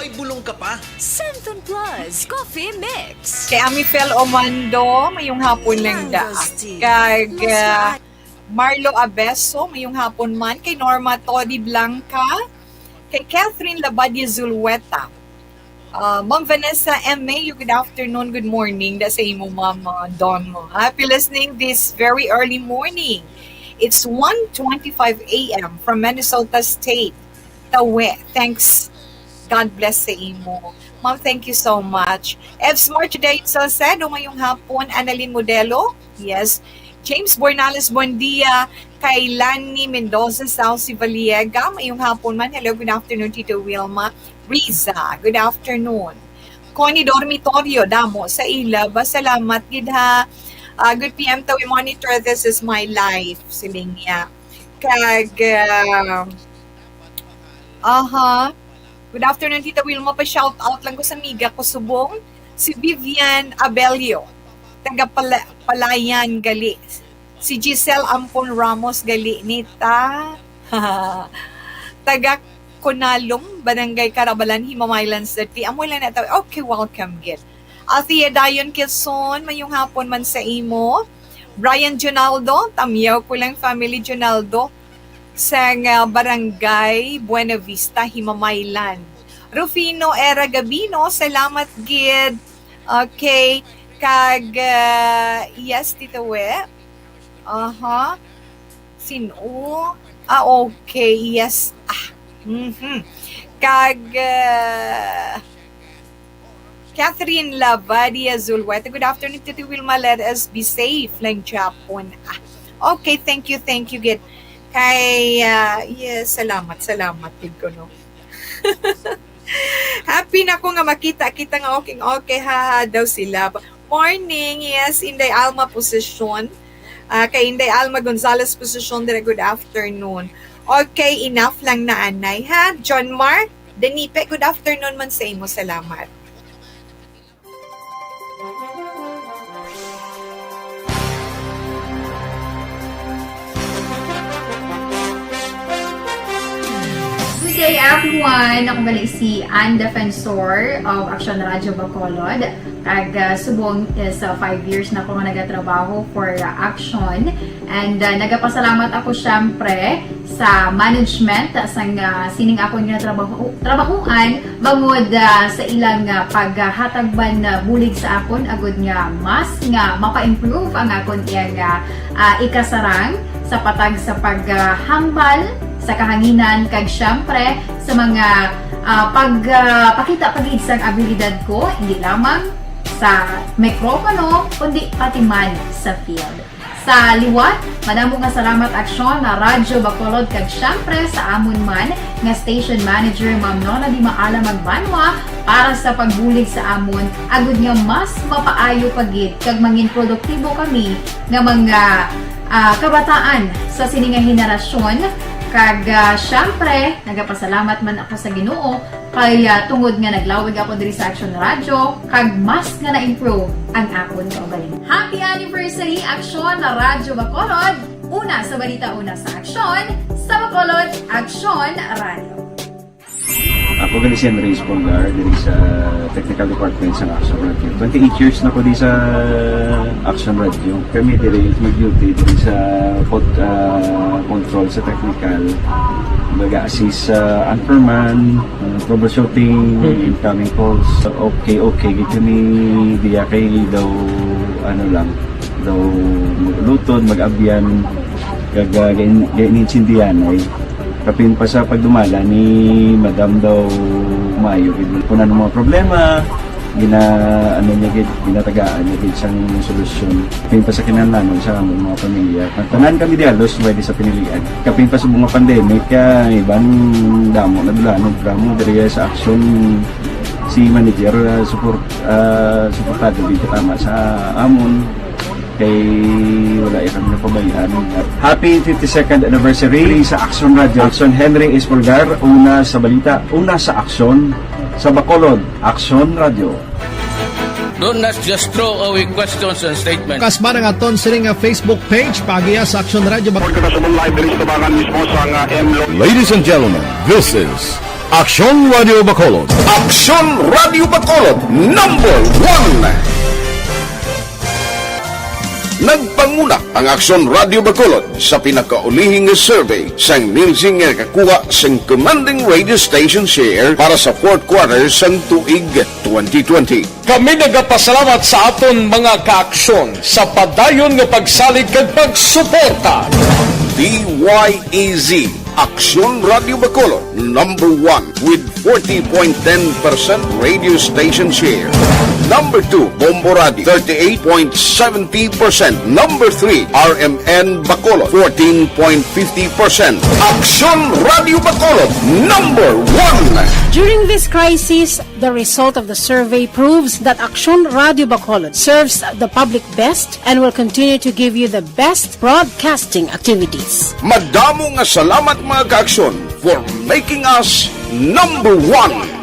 May bulong ka pa? Santon Plus Coffee Mix. Kay Ami Fel Omando, mayong hapon lang da. Mango stick. Kag, ah, Marlo Abeso, mayong hapon man. Kay Norma Todi Blanca, kay Catherine Labadia Zulueta. Ah, Ma'am Vanessa M. Mayo, good afternoon, good morning da sa imo, Ma'am, ah, Don mo. Happy listening this very early morning. It's one twenty-five a m from Minnesota State. Tawi. Thanks. God bless sa imo. Ma'am, thank you so much. Evs March Day Salcedo, mayong hapon. Annalyn Modelo, yes. James Bornales, buen dia. Kay Lani Mendoza, Saucy Valiega, mayong hapon man. Hello, good afternoon, Tito Wilma. Riza, good afternoon. Connie Dormitorio, damo sa ila ba? Salamat gid ha. Ah, good P M to, we monitor, this is my life, siling niya. Kag, ah, aha. Good afternoon, Tita Wilma. Pa-shout out lang ko sa amiga ko subong, si Vivian Abelio, taga Pala-, Palayan gali. Si Giselle Ampon Ramos gali ni ta. Taga Kunalong, Barangay Karabalan, Himamaylan City. Amo lang na to. Okay, welcome gid. Althea Dayon Quezon, mayong hapon man sa imo. Brian Junaldo, tamyaw ko lang family Junaldo, sang, ah, Barangay Buena Vista, Himamaylan. Rufino Era Gabino, salamat gid. Okay, kag, ah, yes, Tito We. Aha. Sin-o? Ah, okay, yes. Ah, mhm. Kag, ah, Catherine Lavadia Zulueta, good afternoon, Tito Wilma. Let us be safe lang gyapon. Ah, okay, thank you, thank you gid. Kay, ah, yes, salamat, salamat gid ko, no? Happy na ko nga makita kita nga okay, okay, ha, ha, daw sila. Morning, yes, Inday Alma Posisyon. Ah, kay Inday Alma Gonzalez Posisyon, dira, good afternoon. Okay, enough lang na anay, ha? John Mark Denipe, good afternoon man sa imo. Salamat. Good Hey everyone! Ako gali si Ann Defensor of Action Radio Bacolod. Kag, ah, subong is, ah, five years na ko nga nagatrabaho for, ah, Action. And, ah, nagapasalamat ako syempre sa management sang, ah, sining akon nga trabaho, trabahuan bangod, ah, sa ilang, ah, paghatag man, ah, bulig sa akon agud nga mas nga mapa-improve ang akon iyang, ah, ah, ikasarang sa patag sa paghambal sa kahanginan kag syempre sa mga, ah, pag, ah, pakita pa gid sang abilidad ko, hindi lamang sa mikropono kundi pati man sa field. Sa liwat, madamo nga salamat Aksyon na Radyo Bacolod kag syempre sa amon man nga station manager, Ma'am Nona Di Maala Magbanwa, para sa pagbulig sa amon agud nga mas mapaayo pa gid kag mangin produktibo kami nga mga, ah, kabataan sa sini nga henerasyon. Kag, ah, syempre, nagapasalamat man ako sa Ginoo kay, ah, tungod nga naglawig ako diri sa Action Radio kag mas nga na-improve ang akon kaugalingon. Happy anniversary, Action Radio Bacolod! Una sa balita, una sa aksyon, sa Bacolod, Action Radio. Ako gali si Henry Espolgar, diri sa Technical Department sa Action Radio. Twenty-eight years na ko di sa Action Radio. Kami diri mag-duty diri sa pod-, ah, control sa technical. Baga assist sa anchorman, ah, troubleshooting, incoming calls. Okay, okay. Gid kami diya kay daw, ano lang, daw mag-uluton, mag-abyan, kag, ah, gain-, gain-, gaintindihan, ay. Kapin pa sa pagdumala ni Madam daw maayo gid. Kung ano mga problema, gina, ano niya gid, ginatagaan niya gid sang solusyon. Kapin pa sa kinahanglanon sa among mga pamilya. Ang tanan kami di halos pwede sa pinilian. Kapin pa sa mga pandemic, kaya iban damo na dulanon, damo diri sa aksyon si manager, ah, support, ah, suportado gid tama sa amon. Kay wala ya kami napabayaan. Happy fifty-second anniversary sa Action Radio. Action Henry Espolgar, una sa balita, una sa aksyon, sa Bacolod, Action Radio. Do not just throw away questions and statements. Kasma ang aton sining nga Facebook page, pagiya sa Action Radio. Report ka sa live diri sa Tabangan mismo sa nga M Lo- Ladies and gentlemen, this is Action Radio Bacolod. Action Radio Bacolod, number one. Nagpanguna ang Action Radio Bacolod sa pinakaulihing nga survey sang Nielsen nga nakakuha sang commanding radio station share para sa fourth quarter sang tuig twenty twenty. Kami nagapasalamat sa aton mga kaaksyon sa padayon nga pagsalig kag pagsuporta. D Y E Z, Aksyon Radio Bacolod, number one with forty point ten percent radio station share. Number two, Bombo Radio, thirty-eight point seventy percent. Number three, R M N Bacolod, fourteen point fifty percent. Aksyon Radio Bacolod, number one. During this crisis, the result of the survey proves that Aksyon Radio Bacolod serves the public best and will continue to give you the best broadcasting activities. Madamo nga salamat, mga kaaksyon, for making us number one.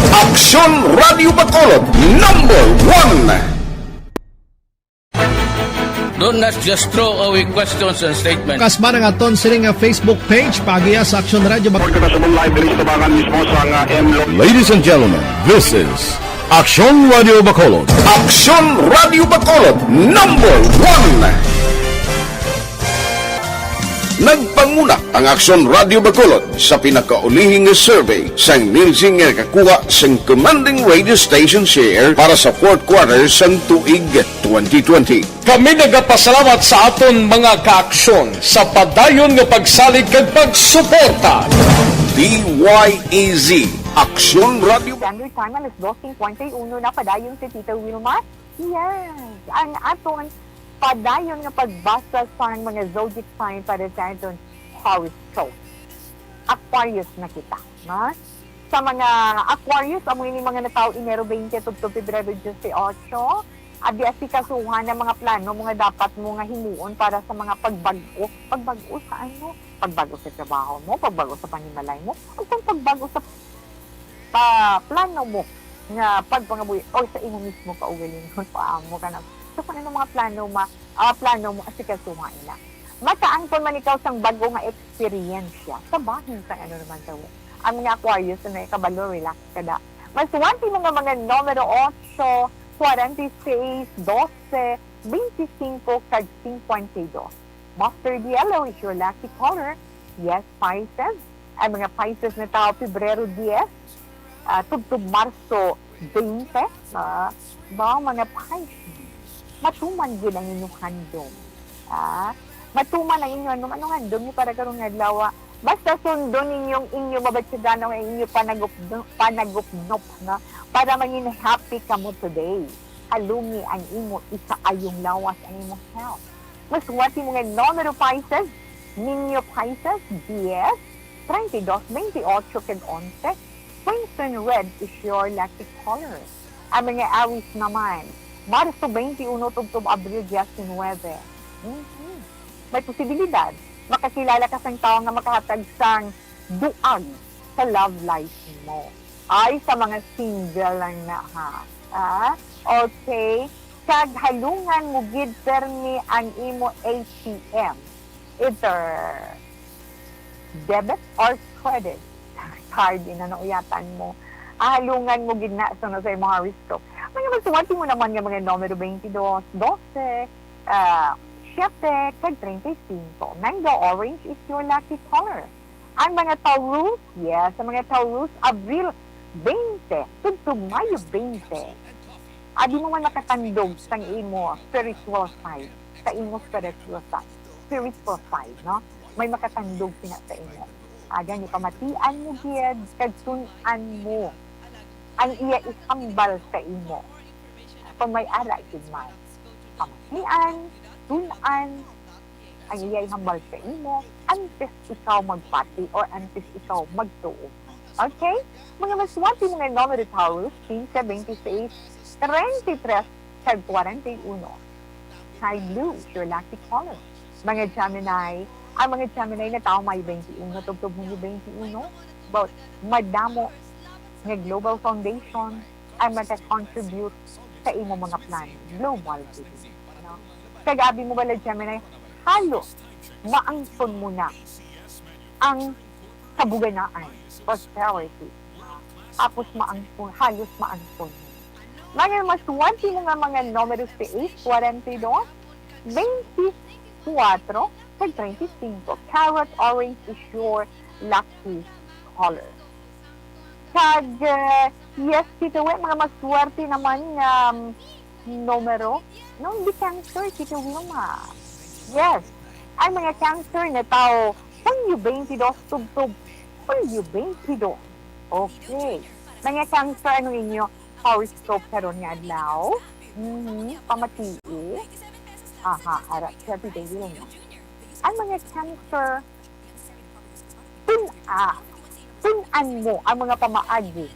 Aksyon Radio Bacolod, number one. Do not just throw away questions and statements. Kasma ang aton sining nga Facebook page, pagiya sa Action Radio Bacolod. Report ka sa live diri sa Tabangan mismo sa nga M Lo- Ladies and gentlemen, this is Action Radio Bacolod. Action Radio Bacolod, number one. Nagpanguna ang Action Radio Bacolod sa pinakaulihing nga survey sang Nielsen nga nakakuha sang commanding radio station share para sa fourth quarter sang tuig twenty twenty. Kami nagapasalamat sa aton mga kaaksyon sa padayon nga pagsalig kag pagsuporta. D Y E Z, Aksyon Radio. Standard Time, alas dos cincuenta y uno na, padayon si Tita Wilma. Yes, ang aton padayon nga pagbasa sang mga zodiac sign para sa aton horoscope. Aquarius na kita, no? Sa mga Aquarius, amo ini mga natawo Enero twenty tubtob Pebrero twenty-eight. Abi, asikasuhan ang mga plano mo nga dapat mo nga himuon para sa mga pagbag-o. Pagbag-o sa ano? Pagbag-o sa trabaho mo, pagbag-o sa panimalay mo, o kung pagbag-o sa pa plano mo nga pagpangabuhi o sa imo mismo kaugalingon, paamo ka na. So, kung ano mga plano ma-, ah, plano mo, asikasuha ina. Makaangkon man ikaw sang bag-o nga eksperyensya sa bahin sang ano naman daw. Ang mga Aquarius na may kabalo, relax ka da. Maswerte mo nga mga numero otso, kwarenta y seis, dose, bente singko, kag singkwenta y dos. Mustard yellow is your lucky color. Yes, Pisces. Ang mga Pisces na tao, Pebrero diyes, ah, tubtob Marso bente, ah, ba, mga Pisces, matuman gid ang inyong handom. Ah, matuman ang inyo, ano, anong handom niyo para karon nga adlaw? Basta sundon ninyong inyo mabatyagan ang inyo panagupno-, panagupnop, no? Para mangin happy kamo today. Halungi ang imo ikaayong lawas, ang imo health. Maswerte mo nga numero, Pisces, ninyo, Pisces, diyes, treinta y dos, veintiocho, kag onse. Crimson red is your lucky color. Ang mga Aries naman, Marso twenty-one tubtob Abril diecinuebe. Mhm. May posibilidad makakilala ka sang tawo nga makahatag sang duag sa love life mo. Ay, sa mga single lang na, ha? Ah, okay. Kag halungan mo gid permi ang imo A T M, either debit or credit card, ina, nauyatan mo. Ah, halungan mo gid na, so, no, sa imong horoscope. Mga maswerte mo naman nga mga numero twenty-dos, dose, ah, siyete, kag treinta y cinco. Mango orange is your lucky color. Ang mga Taurus, yes, ang mga Taurus, Abril twenty, tubtob Mayo twenty. Abi mo man makatandog sang imo spiritual side, sa imo spiritual side, spiritual side, no? May makatandog sina sa imo. Ah, gani, pamatian mo gid, kag tun-an mo ang iya ihambal sa imo. Kung may ara gid man, pamatian, tun-an ang iya ihambal sa imo antes ikaw magpati or antes ikaw magtuo. Okay? Mga maswerte, mga numero, Taurus, quince, veintiséis, treinta y tres, kag kwarenta y uno. Sky blue, your lucky color. Mga Gemini, ang mga Gemini na tao may twenty-one, tubtob Hunyo twenty-one, about madamo nga global foundation ang maka-contribute sa imo mga plan. Global gid, no? Kag abi mo bala, Gemini, halos maangkon mo na ang kabuganaan, prosperity. Tapos maangkon, halos maangkon mo. Mga maswerte mo nga mga numero seis, kwarenta y dos, twenty-four, kag treinta y cinco. Carrot orange is your lucky color. Kag, eh, yes, Tito Wi, mga maswerte naman nga, um, numero. Nung di Cancer, Tito Wilma. Yes, ang mga Cancer na tao, Hunyo twenty-dos tubtob Hunyo twenty-dos. Okay. Mga Cancer, ano inyo horoscope karon nga adlaw? Mhm, pamatii. Aha, ara, Tito Wilma. Ang mga Cancer, tun-a, tun-an mo ang mga pamaagi.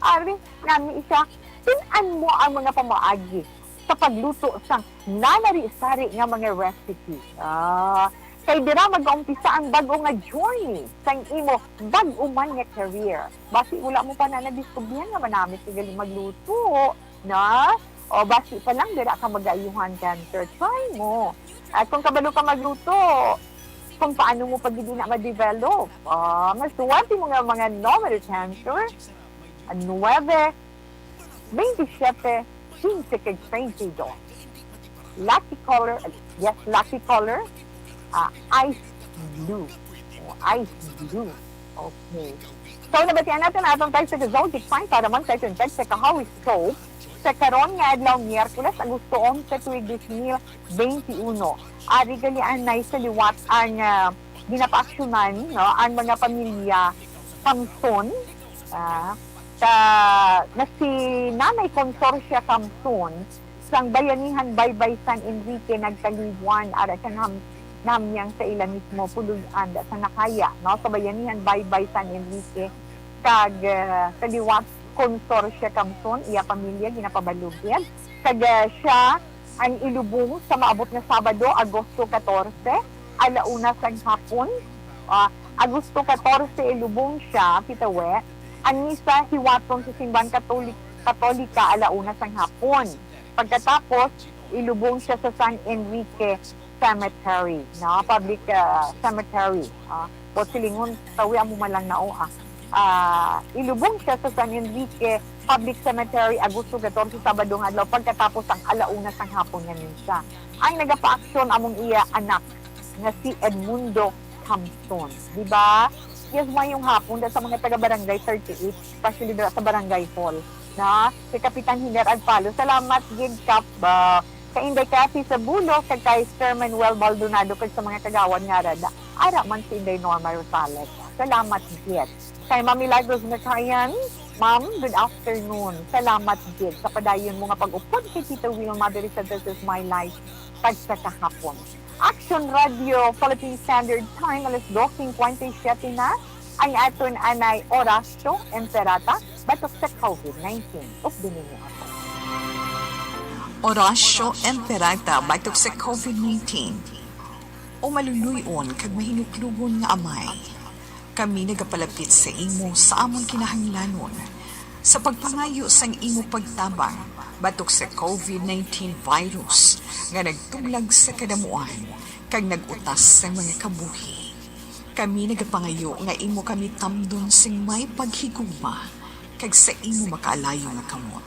Ari, nami isa, tun-an mo ang mga pamaagi sa pagluto sang nanari-sari nga mga recipe. Ah, kay dira mag-umpisa ang bag-o nga journey sang imo bag-o man nga career. Basi wala mo pa na nadiskubrihan nga manami ka gali magluto, na? O basi pa lang, dira ka mag-ayuhan, Cancer. Try mo. At kung kabalo ka magluto, kung paano mo pa gid na ma-develop. Ah, maswerte mo nga mga numero, Cancer. Nuebe, twenty-siete, quince, kag treinta y dos. Lucky color, yes, lucky color, ah, ice blue. Oh, ice blue. Okay. So, nabatian natin ang atong tagsa ka zodiac sign para man sa aton tagsa ka horoscope sa karon nga adlaw, Miyerkules, Agosto onse, tuig dos mil veintiuno. Ari gali anay sa liwat ang, ah, ginapaaksyonan, no, ang mga pamilya Samson, ah, ka, na si Nanay Consorcia Samson, sang Bayanihan Baybay San Enrique nagkaliwan, ara siya naham-, nahamyang sa ila mismo puloy-an da sa Nakaya, no? Sa Bayanihan Baybay San Enrique, kag, eh, sa liwat, Consorcia Samson, iya pamilya ginapabalugid. Kag, eh, siya ang ilubong sa maabot nga Sabado, Agosto katorse, ala una sang hapon. Ah, Agosto katorse, ilubong siya, Tito Wi. Ang misa hiwaton sa Simbahan Katolik-, Katolika, ala una sang hapon. Pagkatapos, ilubong siya sa San Enrique Cemetery, no? Public, ah, cemetery, ah, O silingon, tawi amo man lang na, o, ah. Ah, ilubong siya sa San Enrique Public Cemetery, Agosto katorse, Sabado nga adlaw, pagkatapos ang ala una sang hapon nga misa. Ang nagapaaksyon among iya anak nga si Edmundo Thompson. Di ba? Yes, mayong hapon da sa mga taga Barangay thirty-eight, especially da sa Barangay Hall, na si Kapitan Hiner Agpalo. Salamat gid, Kap, ah, kay Inday Cathy Sabulo, kag kay Sir Manuel Maldonado, kag sa mga kagawad nga ara da. Ara man si Inday Norma Rosales. Salamat gid. Kay Ma'am Milagros Nakayan, Ma'am, good afternoon. Salamat gid sa padayon mo nga pag-upod kay Tita Wilma diri sa This Is My Life, kag sa kahapon. Action Radio Philippine Standard Time, alas dos cincuenta y siete na ang aton anay orasyo, Emperata, batok sa COVID nineteen. Updinin niyo ako. Orasyo Emperata batok sa COVID nineteen. O maluluy-on kag mahinuklogon nga Amay, kami nagapalapit sa imo sa amon kinahanglanon, sa pagpangayo sang imo pagtabang batok sa COVID nineteen virus nga nagtuglag sa kadamuan kag nag-utas sang mga kabuhi. Kami nagapangayo nga imo kami tamdon sing may paghigugma kag sa imo makaalayo nga kamot.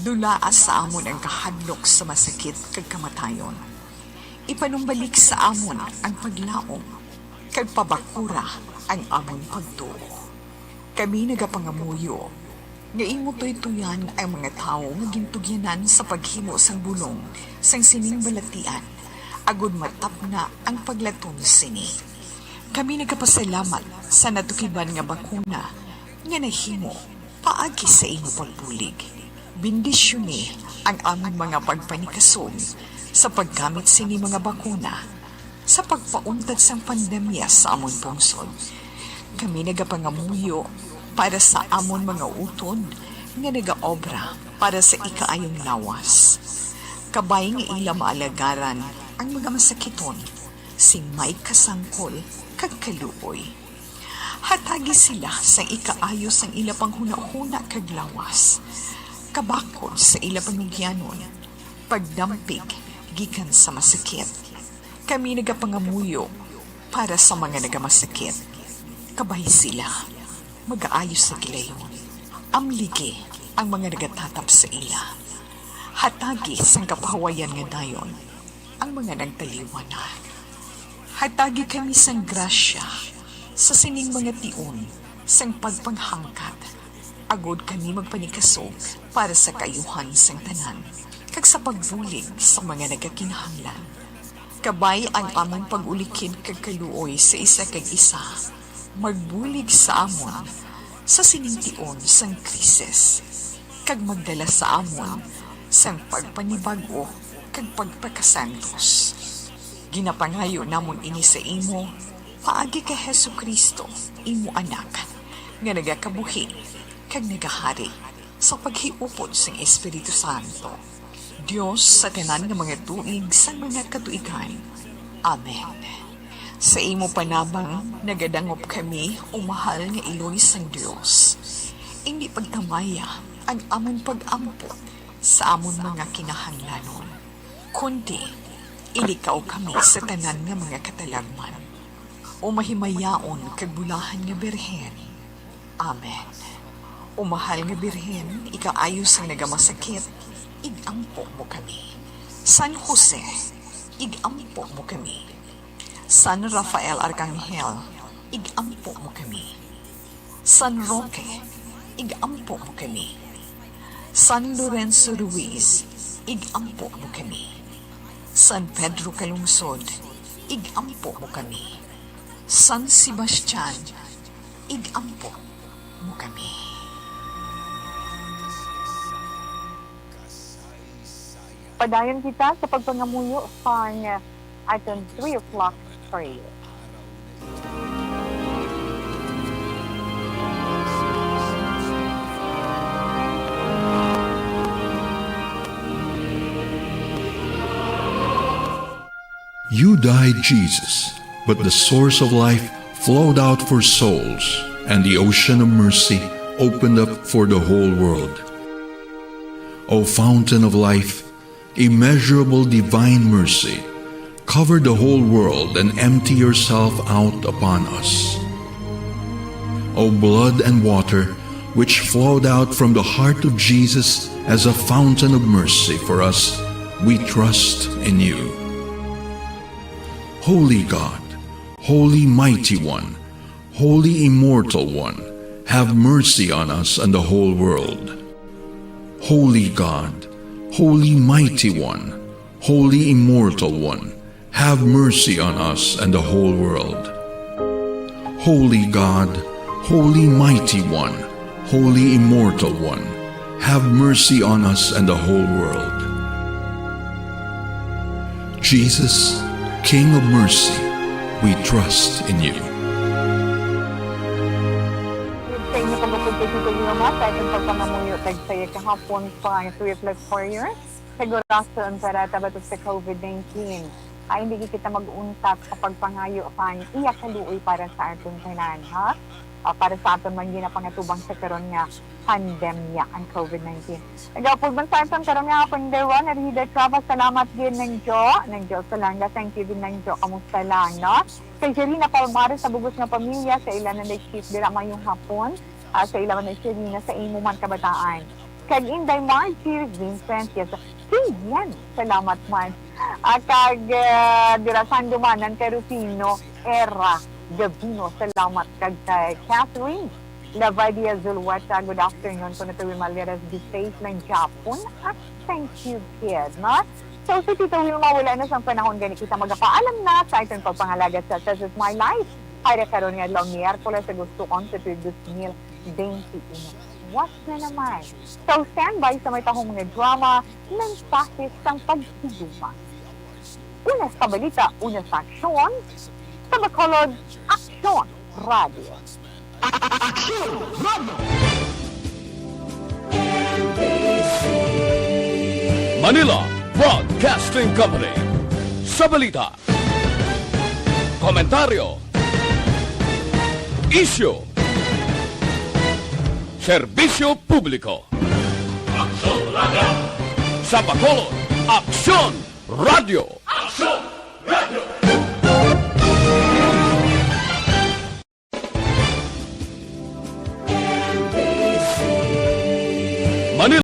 Dulaa sa amon ang kahadlok sa masakit kag kamatayon. Ipanumbalik sa amon ang paglaom, kag pabakura ang amon pagtuo. Kami nagapangamuyo nga imo tuytoyan ang mga tawo nga gintugyanan sa paghimo sang bulong sang sining balatian, agod matapna ang paglaton sini. Kami nagapasalamat sa natukiban nga bakuna nga nahimo paagi sa imo pagbulig. Bendisyoni ang amon mga pagpanikasog sa paggamit sini mga bakuna sa pagpauntat sang pandemya sa amon pungsod. Kami nagapangamuyo para sa amon mga utod nga nagaobra para sa ikaayong lawas, kabay nga ila maalagaran ang mga masakiton sing may kasangkol kag kaluoy. Hatagi sila sang ikaayo sang ila panghunahuna kag lawas, kabakod sa ila panugyanon, pagdampig gikan sa masakit. Kami nagapangamuyo para sa mga nagamasakit, kabay sila magaayo sa gilayon. Amligi ang mga nagatatap sa ila. Hatagi sang kapahuwayan nga dayon ang mga nagtaliwan na. Hatagi kami sang grasya sa sining mga tion sang pagpanghangkat, agod kami magpanikasog para sa kaayuhan sang tanan, kag sa pagbulig sa mga nagakinahanglan. Kabay ang amon pag-ulikid kag kaluoy sa isa kag isa, magbulig sa amon sa sining tion sang krisis, kag magdala sa amon sang pagpanibag-o kag pagpakasantos. Ginapangayo namon ini sa imo paagi kay Jesu-Cristo, imo Anak, nga nagakabuhi kag nagahari sa paghiupod sang Espiritu Santo, Dios sa tanan nga mga tuig sang mga katuigan. Amen. Sa imo panabang nagadangop kami, o mahal nga Iloy sang Dios. Indi pagtamaya ang amon pag-ampo sa amon mga kinahanglanon, kundi ilikaw kami sa tanan nga mga katalagman, o mahimayaon kag bulahan nga Birhen. Amen. O mahal nga Birhen, ikaayo sang nagamasakit, ig-ampo mo kami. San Jose, ig-ampo mo kami. San Rafael Arcangel, ig-ampo mo kami. San Roque, ig-ampo mo kami. San Lorenzo Ruiz, ig-ampo mo kami. San Pedro Calungsod, ig-ampo mo kami. San Sebastian, ig-ampo mo kami. Padayon kita sa pagpangamuyo sang aton three o'clock prayer. You died, Jesus, but the source of life flowed out for souls, and the ocean of mercy opened up for the whole world. O fountain of life, immeasurable divine mercy, cover the whole world and empty yourself out upon us. O blood and water, which flowed out from the heart of Jesus as a fountain of mercy for us, we trust in you. Holy God, Holy Mighty One, Holy Immortal One, have mercy on us and the whole world. Holy God, Holy Mighty One, Holy Immortal One, have mercy on us and the whole world. Holy God, Holy Mighty One, Holy Immortal One, have mercy on us and the whole world. Jesus, King of mercy, we trust in you. Sa inyo pagkakita dito, mga sa ating pagpangamuyo, tagsaya kahapon pa ang three o'clock prayer. Sa gurason para tabatok sa covid nineteen, ay hindi kita mag-untat sa pagpangayo sang iya kaluoy para sa aton tanan, ha? Ah, para sa aton man ginapangatubang sa karon nga pandemya ang covid nineteen. Nagapod man sa aton karon nga hapon, Dewa, Narida Trava, salamat gid, Nang Jo. Nang Jo Salanga, thank you gid, Nang Jo. Kamusta lang, no? Kay Jerina Palmares sa bugos nga pamilya, sa ila na nag-shift dira, mayong hapon. Ah, sa ila man ni Jerina, sa imo man kabataan. Kag Inday Margie Vincent, yes. Kay Yen, salamat man. Ah, kag, ah, dira sa Andumanan, kay Rufino Era Gabino, salamat. Kag kay Catherine Lavadia Zulueta, good afternoon. Kuno to Maleras, be safe lang gyapon. Ah, thank you, kid, no? So, si Tito Wilma, wala na sang panahon gani kita magapaalam na sa aton pagpangalaga sa This Is My Life. Para karon nga adlaw, Miyerkules, Agosto onse, tuig dos mil bente uno. What na naman? So, standby sa may tahong mga drama, mensahe sang pagtigulang. Una sa balita, una sa aksyon, sa Bacolod, Aksyon Radio. Aksyon Radio! Manila Broadcasting Company. Sa balita, komentaryo, isyu, serbisyo publiko. Aksyon Radio! Sa Bacolod, Aksyon Radio! Aksyon